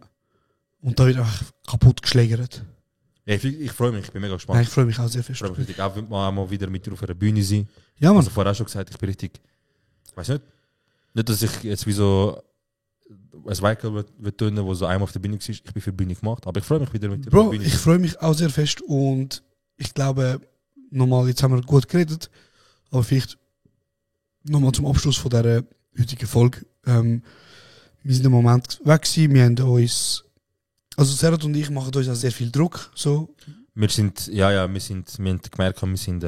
Und da wird einfach kaputt geschlägert. Ja, ich freue mich, ich bin mega gespannt. Nein, ich freue mich auch sehr Ich fest. freue mich richtig, auch mal wieder mit dir auf einer Bühne sein. Ja, Mann. Also vorher auch schon gesagt, ich bin richtig, ich weiß nicht, dass ich jetzt wie so ein Weikel wird tönen, wo so einmal auf der Bühne war. Ich bin für die Bühne gemacht, aber ich freue mich wieder mit dir auf Bro, der Bühne. ich freue mich auch sehr fest und ich glaube, nochmal, jetzt haben wir gut geredet, aber vielleicht nochmal zum Abschluss von dieser heutigen Folge. Wir sind im Moment weg gewesen, wir haben uns, also Serhat und ich machen uns auch sehr viel Druck, so. Wir sind, wir haben gemerkt, wir sind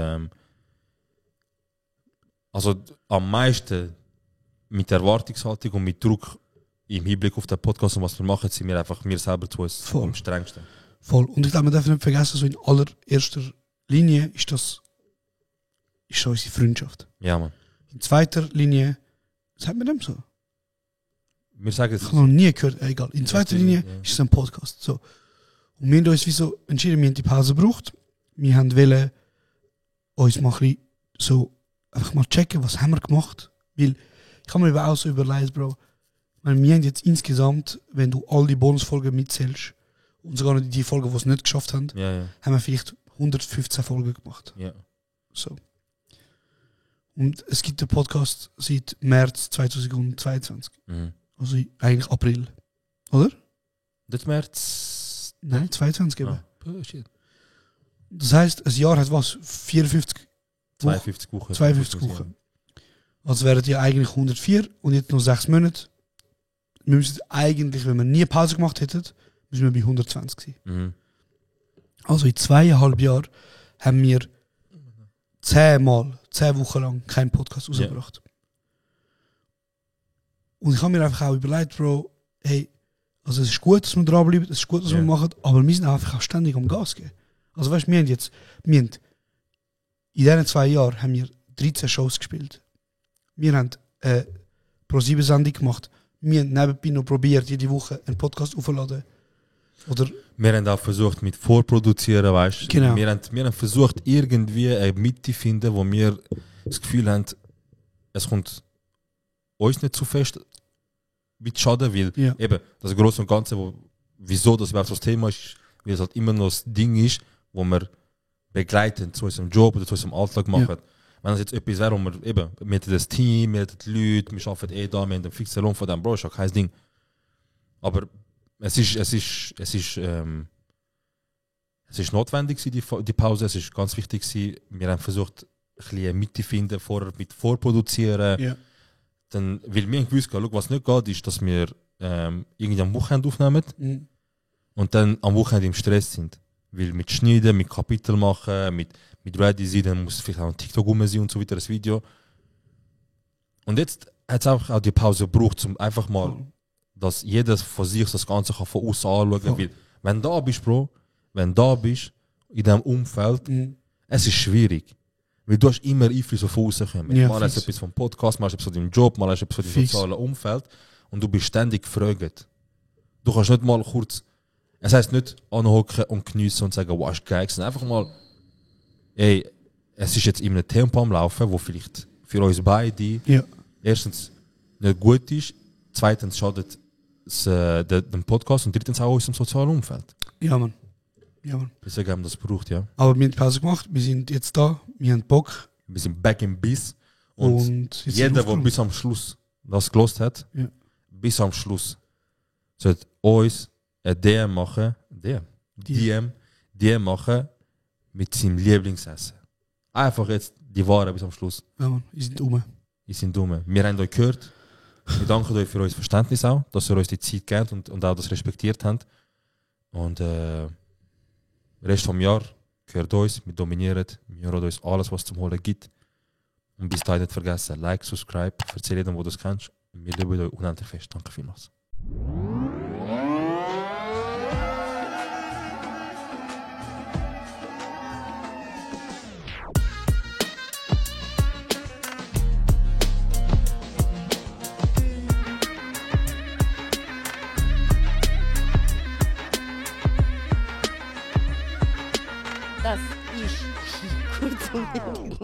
also am meisten mit Erwartungshaltung und mit Druck im Hinblick auf den Podcast und was wir machen, sind wir einfach mir selber zu uns Voll. am strengsten. Voll. Und ich glaube, man darf nicht vergessen, so in allererster Linie ist so unsere Freundschaft. Ja, Mann. In zweiter Linie, sagt man dem so? Wir sagen Ich habe noch nie gehört, egal. In zweiter Linie ja. ist es ein Podcast. So. Und wir haben uns wie so entschieden, wir haben die Pause gebraucht. Wir haben wollen uns mal ein bisschen so einfach mal checken, was haben wir gemacht. Weil ich habe mir eben auch so überlegt, Bro, ich meine, wir haben jetzt insgesamt, wenn du all die Bonusfolgen mitzählst und sogar noch die Folgen, die es nicht geschafft haben, Ja. haben wir vielleicht 115 Folgen gemacht. Ja. So. Und es gibt den Podcast seit März 2022. Also eigentlich April. Oder? Das März? Nein, 22 eben. Shit. Das heisst, ein Jahr hat was? 52 Wochen. 52 Wochen. Also wären ja eigentlich 104 und jetzt noch 6 Monate. Wir müssen eigentlich, wenn wir nie Pause gemacht hätten, müssen wir bei 120 sein. Also in 2,5 Jahren haben wir 10 Wochen lang keinen Podcast rausgebracht. Und ich habe mir einfach auch überlegt, Bro, hey, also es ist gut, dass wir dranbleiben, es ist gut, dass wir machen, aber wir sind einfach auch ständig am Gas geben. Also weißt du, wir haben in diesen 2 Jahren haben wir 13 Shows gespielt. Wir haben Pro7-Sendung gemacht. Wir haben nebenbei noch probiert, jede Woche einen Podcast aufzuladen. Oder wir haben auch versucht mit vorproduzieren, weißt du? Genau. Wir haben versucht, irgendwie eine Mitte zu finden, wo wir das Gefühl haben, es kommt uns nicht zu fest mit Schaden, weil eben das Große und Ganze, wieso das überhaupt so das Thema ist, weil es halt immer noch das Ding ist, wo wir begleiten zu unserem Job oder zu unserem Alltag machen. Ja. Wenn es jetzt etwas wäre, wo wir eben mit das Team, mit den Leuten, wir arbeiten da, wir haben einen fixen Lohn von dem, Bro, ist auch kein Ding. Aber es ist notwendig gewesen, die Pause, es ist ganz wichtig gewesen. Wir haben versucht, ein bisschen eine Mitte zu finden, vorher mit vorproduzieren. Ja. Dann, weil wir gewusst haben, was nicht geht, ist, dass wir irgendwie am Wochenende aufnehmen und dann am Wochenende im Stress sind. Weil mit Schneiden, mit Kapitel machen, mit Ready sein, dann muss vielleicht auch ein TikTok rum sein und so weiter, das Video. Und jetzt hat es auch die Pause gebraucht, um einfach mal, dass jeder von sich das Ganze kann von außen anschauen. Weil, wenn du da bist, Bro, in diesem Umfeld, es ist schwierig. Weil du hast immer Einflüsse von außen kommen. Ja, mal hast du etwas vom Podcast, mal hast du etwas von deinem Job, mal hast du etwas von deinem sozialen Umfeld und du bist ständig gefragt. Du kannst nicht mal kurz, es heisst nicht anhocken und geniessen und sagen, wow, ist geil, sondern einfach mal, ey, es ist jetzt in einem Tempo am Laufen, wo vielleicht für uns beide erstens nicht gut ist, zweitens schadet es dem Podcast und drittens auch unserem sozialen Umfeld. Ja, Mann. Deswegen haben wir das gebraucht, ja. Aber wir haben Pause gemacht, wir sind jetzt da, wir haben Bock. Wir sind back in Biss. Und jeder, der bis am Schluss das gelost hat, bis am Schluss, sollte uns ein DM machen, DM machen mit seinem Lieblingsessen. Einfach jetzt die Ware bis am Schluss. Ja, Mann, wir sind dumm. Wir haben euch gehört. Wir danken euch für euer Verständnis auch, dass ihr uns die Zeit gebt und auch das respektiert habt. Und Rest vom Jahr gehört uns, wir dominieren, wir hören uns alles, was es zum Holen gibt. Und bis dahin nicht vergessen, like, subscribe, erzähl jedem, wo du es kennst. Und wir lieben euch unendlich fest. Danke vielmals. Das ist kurz und